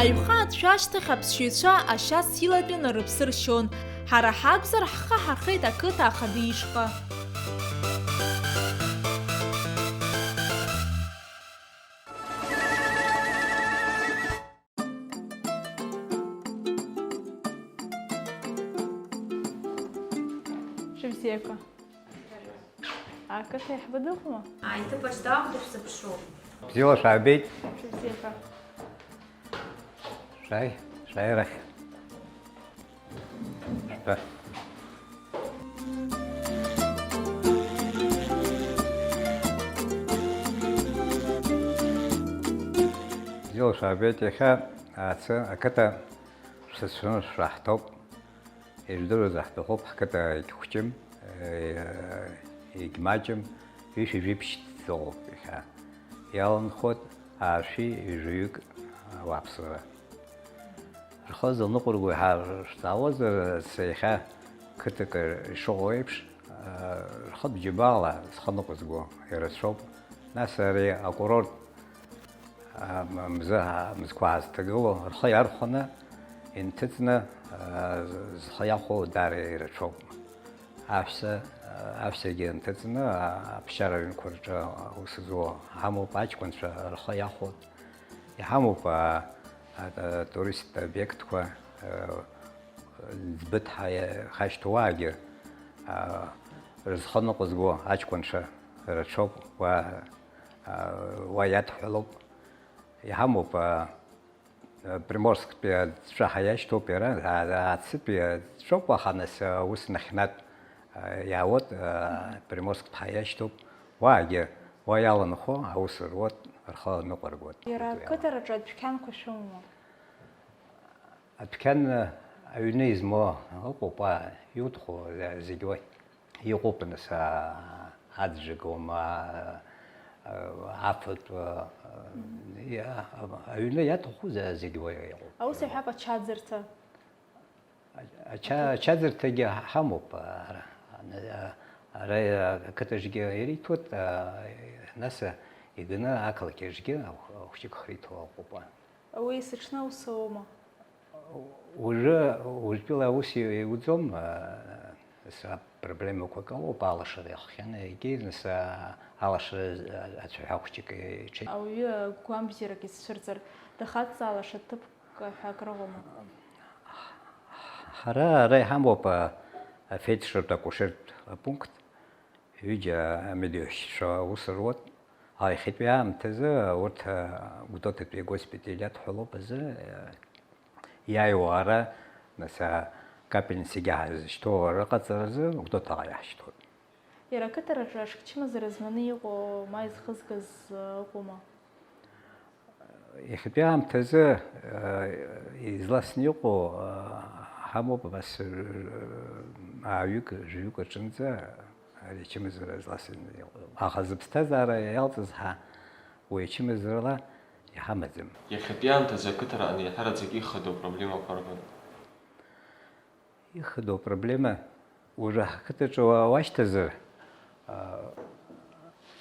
Аҩхаа ацәа ашьҭахь аԥсшьаҩцәа ашьац илатәаны рыԥсы ршьон. Ҳара ҳакәзар, ҳхы ҳархеит ақыҭа ахада ишҟа. Шәыбзиақәа. Ақыҭа аиҳабы дыҟоума? Аиҭыԥаҿ даахәда шәзыԥшуп. Бзиала шәаабеит. Шәыбзиақәа. Шәааи, шәааи арахь. Шәтәа. Бзиала шәаабеит, иахьа ацы ақыҭа шәсасцәаны шәаҳҭоуп. Ижәдыруаз ҳҭахуп, ҳқыҭа егьхәҷым, егьмаҷым, ҩышәи жәиԥшь ҵоуп иахьа. Иаланхоит аашәи ҩажәаҩык ауааԥсыра. Рхы зылныҟәырго иҳарҵаауазар, са иахьа қыҭак ишыҟоу еиԥш, рхатә џьабаала зхы ныҟәызго ирацәоуп. Нас ари акурорт мзы, мзқәа аазҭагылоу, рхы иархәаны, инҭыҵны, зхы иахәо даара ирацәоуп. Аҳәса, аҳәсагьы инҭыҵны, аԥсшьара ҩынқәа рҿы аус зуа ҳамоуп, аҷкәынцәа рхы иахәоит. Иҳамоуп атуристтә обиектқәа, ӡбыҭ ҳа-, ҳашьҭоу уаагьы, рызхы ныҟәызго аҷкәынцәа рацәоуп, уа, уа иадҳәалоуп. Иҳамоуп, а, а, Приморсктәи аҵәҵәа ҳаиашьҭоуп иара, а, а, Ацытәи аҵәҵәоуп, аха нас, а, ус нахьхьнатә, а, иаауеит, а, Приморсктә ҳаиашьҭоуп. Уаагьы, уа иаланхо аус руеит, рхы ныҟәыргоит. Иара ақыҭараҿы адәқьанқәа шәымоума? Адәқьан, а, аҩны измоу ыҟоуп, уа иуҭаху, а, зегь уа. Иҟоуп, нас, а, аӡәӡәага ума, а, афатә, а, иа-, аҩны иаҭаху за-, зегь уа иҟоуп. Аус иаҳәап ачаӡырҭа. Ача-, ачаӡырҭагьы ҳамоуп, ара, ара, ара ақыҭаҿгьы ириҭоит, а, нас, а, иганы ақалақь аҿгьы ахә-, ахәҷык хриҭо ыҟоуп. Уи есыҽны аус аума? Уажәы, уажәтәыла аус иу-, иуӡом, а, нас апроблемақәа ыҟоуп, алашара иахҟьаны, егьи, нас, а, алашара, а, ацәаҳәа хәҷык иҽеи-. Ауаҩы гәамбзиарак изцәырҵыр, дахаҵәҵаалаша ҭыԥк ҳәа акрыҟоума? Ҳара ара иҳамоуп, а, афельдшертә акушертә апункт, ҩыџьа амедиашьцәа аус руеит. Аха иахьатәи аамҭазы урҭ, а, Гәдоуҭатәи агоспиталь иадҳәалоуп азы, а, иааиуа ара, нас, а, капельница егьаҳазышьҭоу рыҟаҵаразы Гәдоуҭаҟа иаҳшьҭуеит. Иара ақыҭараҿы аҽы чымазара зманы иҟоу ма изхызгаз, а, ыҟоума? Иахьатәи аамҭазы, а, изласны иҟоу, а, ҳамоуп, абас, а, ааҩык, жәаҩык аҿынӡа ари ачымазара зласны иҟоу. Аха зыԥсҭазаара иалҵыз ҳа уи ачымазарала иҳамаӡам. Иахьатәи аамҭазы ақыҭараҟны иаҳараӡак ихадоу проблемақәа рбоит. Ихадоу апроблема, уажәы ҳқыҭаҿы уа-, уашьҭазар, а,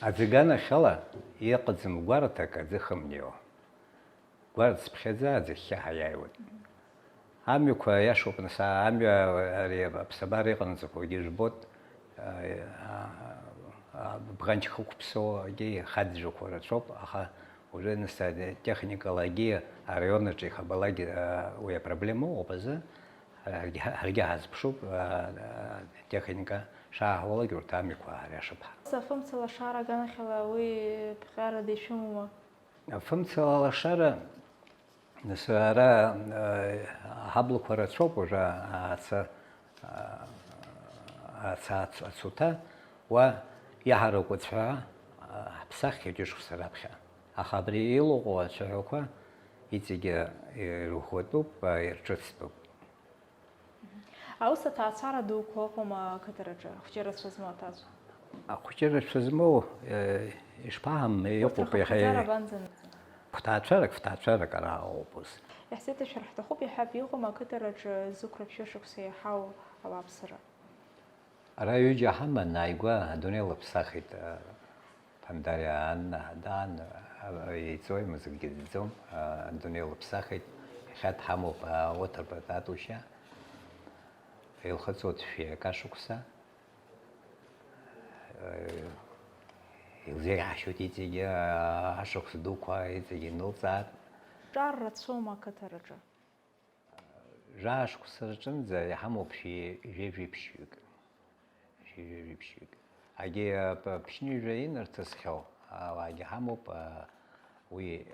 аӡы аганахьала иҟаӡам гәараҭак аӡы хымнеиуа. Гәараҭ цыԥхьаӡа аӡахьы ҳаиааиуеит. Амҩақәа иашоуп, нас, амҩа ари аԥсабара иҟанаҵақәогьы жәбоит, а, а, а, бӷанчхықәԥсоугьы ихаӡәӡәақәа рацәоуп, аха уажәы, нас, атехникалагьы араион аҿы ихабалакгьы, а, уи апроблема ыҟоуп азы. Ҳаргьы, ҳаргьы ҳазԥшуп, а, а, техника шааҳуалак урҭ амҩақәа ҳариашап ҳәа. Афымцалашара аганахьала уи ԥҟарада ишәымоума? Афымцала лашара, нас, ара, а, ҳаблақәа рацәоуп уажәы, а, аца, а, аца ацуҭа, уа Иаҳаракәыцәҳәа, а, ҳԥсаххьеит ҩышықәса раԥхьа. Аха абри илыҟоу ацәаҳәақәа иҵегьы ирӷәӷәатәуп, а, ирҿыцтәуп. Аус аҭаацәара дуқәа ыҟоума ақыҭараҿы, ахәҷы рацәа змоу аҭаацәа? Ахәҷы рацәа змоу, э, ишԥаҳам, урҭ иҟоуп иахьа. Рхыԥхьаӡара абанӡанҵәо? Ԥҭаацәарак, ԥҭаацәарак ара ыҟоуп ус. Иаҳзеиҭашәар ҳҭахуп, иҳәап, иҟоума ақыҭараҿы зықәрыԥшьышықәса иаҳау ауааԥсыра? Ара ҩыџьа ҳаман, ааигәа адунеи лыԥсахит, а, Ԥандариа Анна, даан, а, еиҵои, мызкгьы дӡом, а, адунеи лыԥсахит, иахьа дҳамоуп, а, Оҭырба Татушьа, илхыҵуа дшәи акы ашықәса, а, илзеиӷьашьоит иҵегьы, а, ашықәс дуқәа иҵегьы инылҵаат. Ҿар рацәоума ақыҭараҿы? Жәаа шықәса рҿынӡа иҳамоуп шәи-, жәеижәи ԥшьҩык. Шәи-, жәеижәи ԥшьҩык. Агьи, а, п-, ԥшьынҩажәа инарҭысхьоу ауаагьы ҳамоуп, а, уи, а,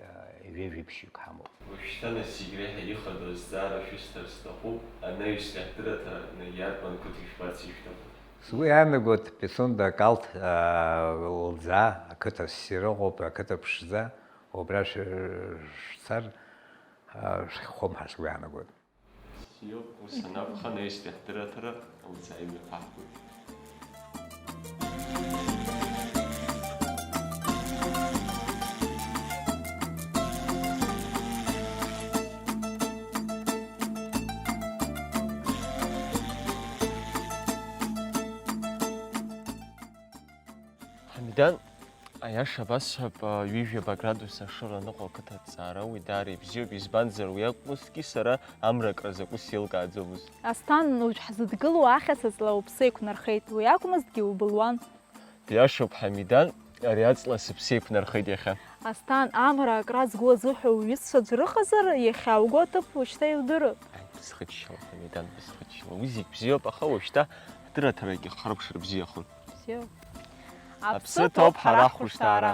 жәеижәи ԥшьҩык ҳамоуп. Уажәшьҭа нас зегь реиҳа ихадоу азҵаара шәысҭар сҭахуп, анаҩстәи ҳдырраҭара иарбан қыҭа жәбарц ишәҭаху? Сгәы иаанагоит, Пицунда Калҭ, а, лӡаа, ақыҭа ссир ыҟоуп, ақыҭа ԥшӡа, убра шә-, шәцар, а, шәхьхәом ҳәа сгәы иаанагоит. Иоуп, ус анакәха, анаҩстәи ҳдырраҭара лӡаа имҩаԥаҳгоит. Ҳамидан, аиаша басҳәап, ҩажәаба градус ашыра аныҟоу ақыҭа аҭҵаара, уи даара ибзиоуп, избанзар, уи акәмызҭгьы сара амра акра закәу сеилкааӡомызт. Асҭан, уажә ҳзыдгылоу ахьаца ҵла уԥсы еиқәнархеит, уи акәмызҭгьы убылуан. Диашоуп, Ҳамидан, ари аҵла сыԥсы еиқәнархеит иахьа. Асҭан, амра акра згәы азыҳәа уҩызцәа аӡә рыҟазар, иахьа угәы аҭыԥ уажәшьҭа иудырып. Ааи, бысхыччала, Ҳамидан, бысхыччала. Уи зегь бзиоуп, аха уажәшьҭа ҳдырраҭарагьы ҳхырԥшыр бзиахон. Бзиоуп. Аԥсы ҭоуп ҳара ҳхәышҭаара.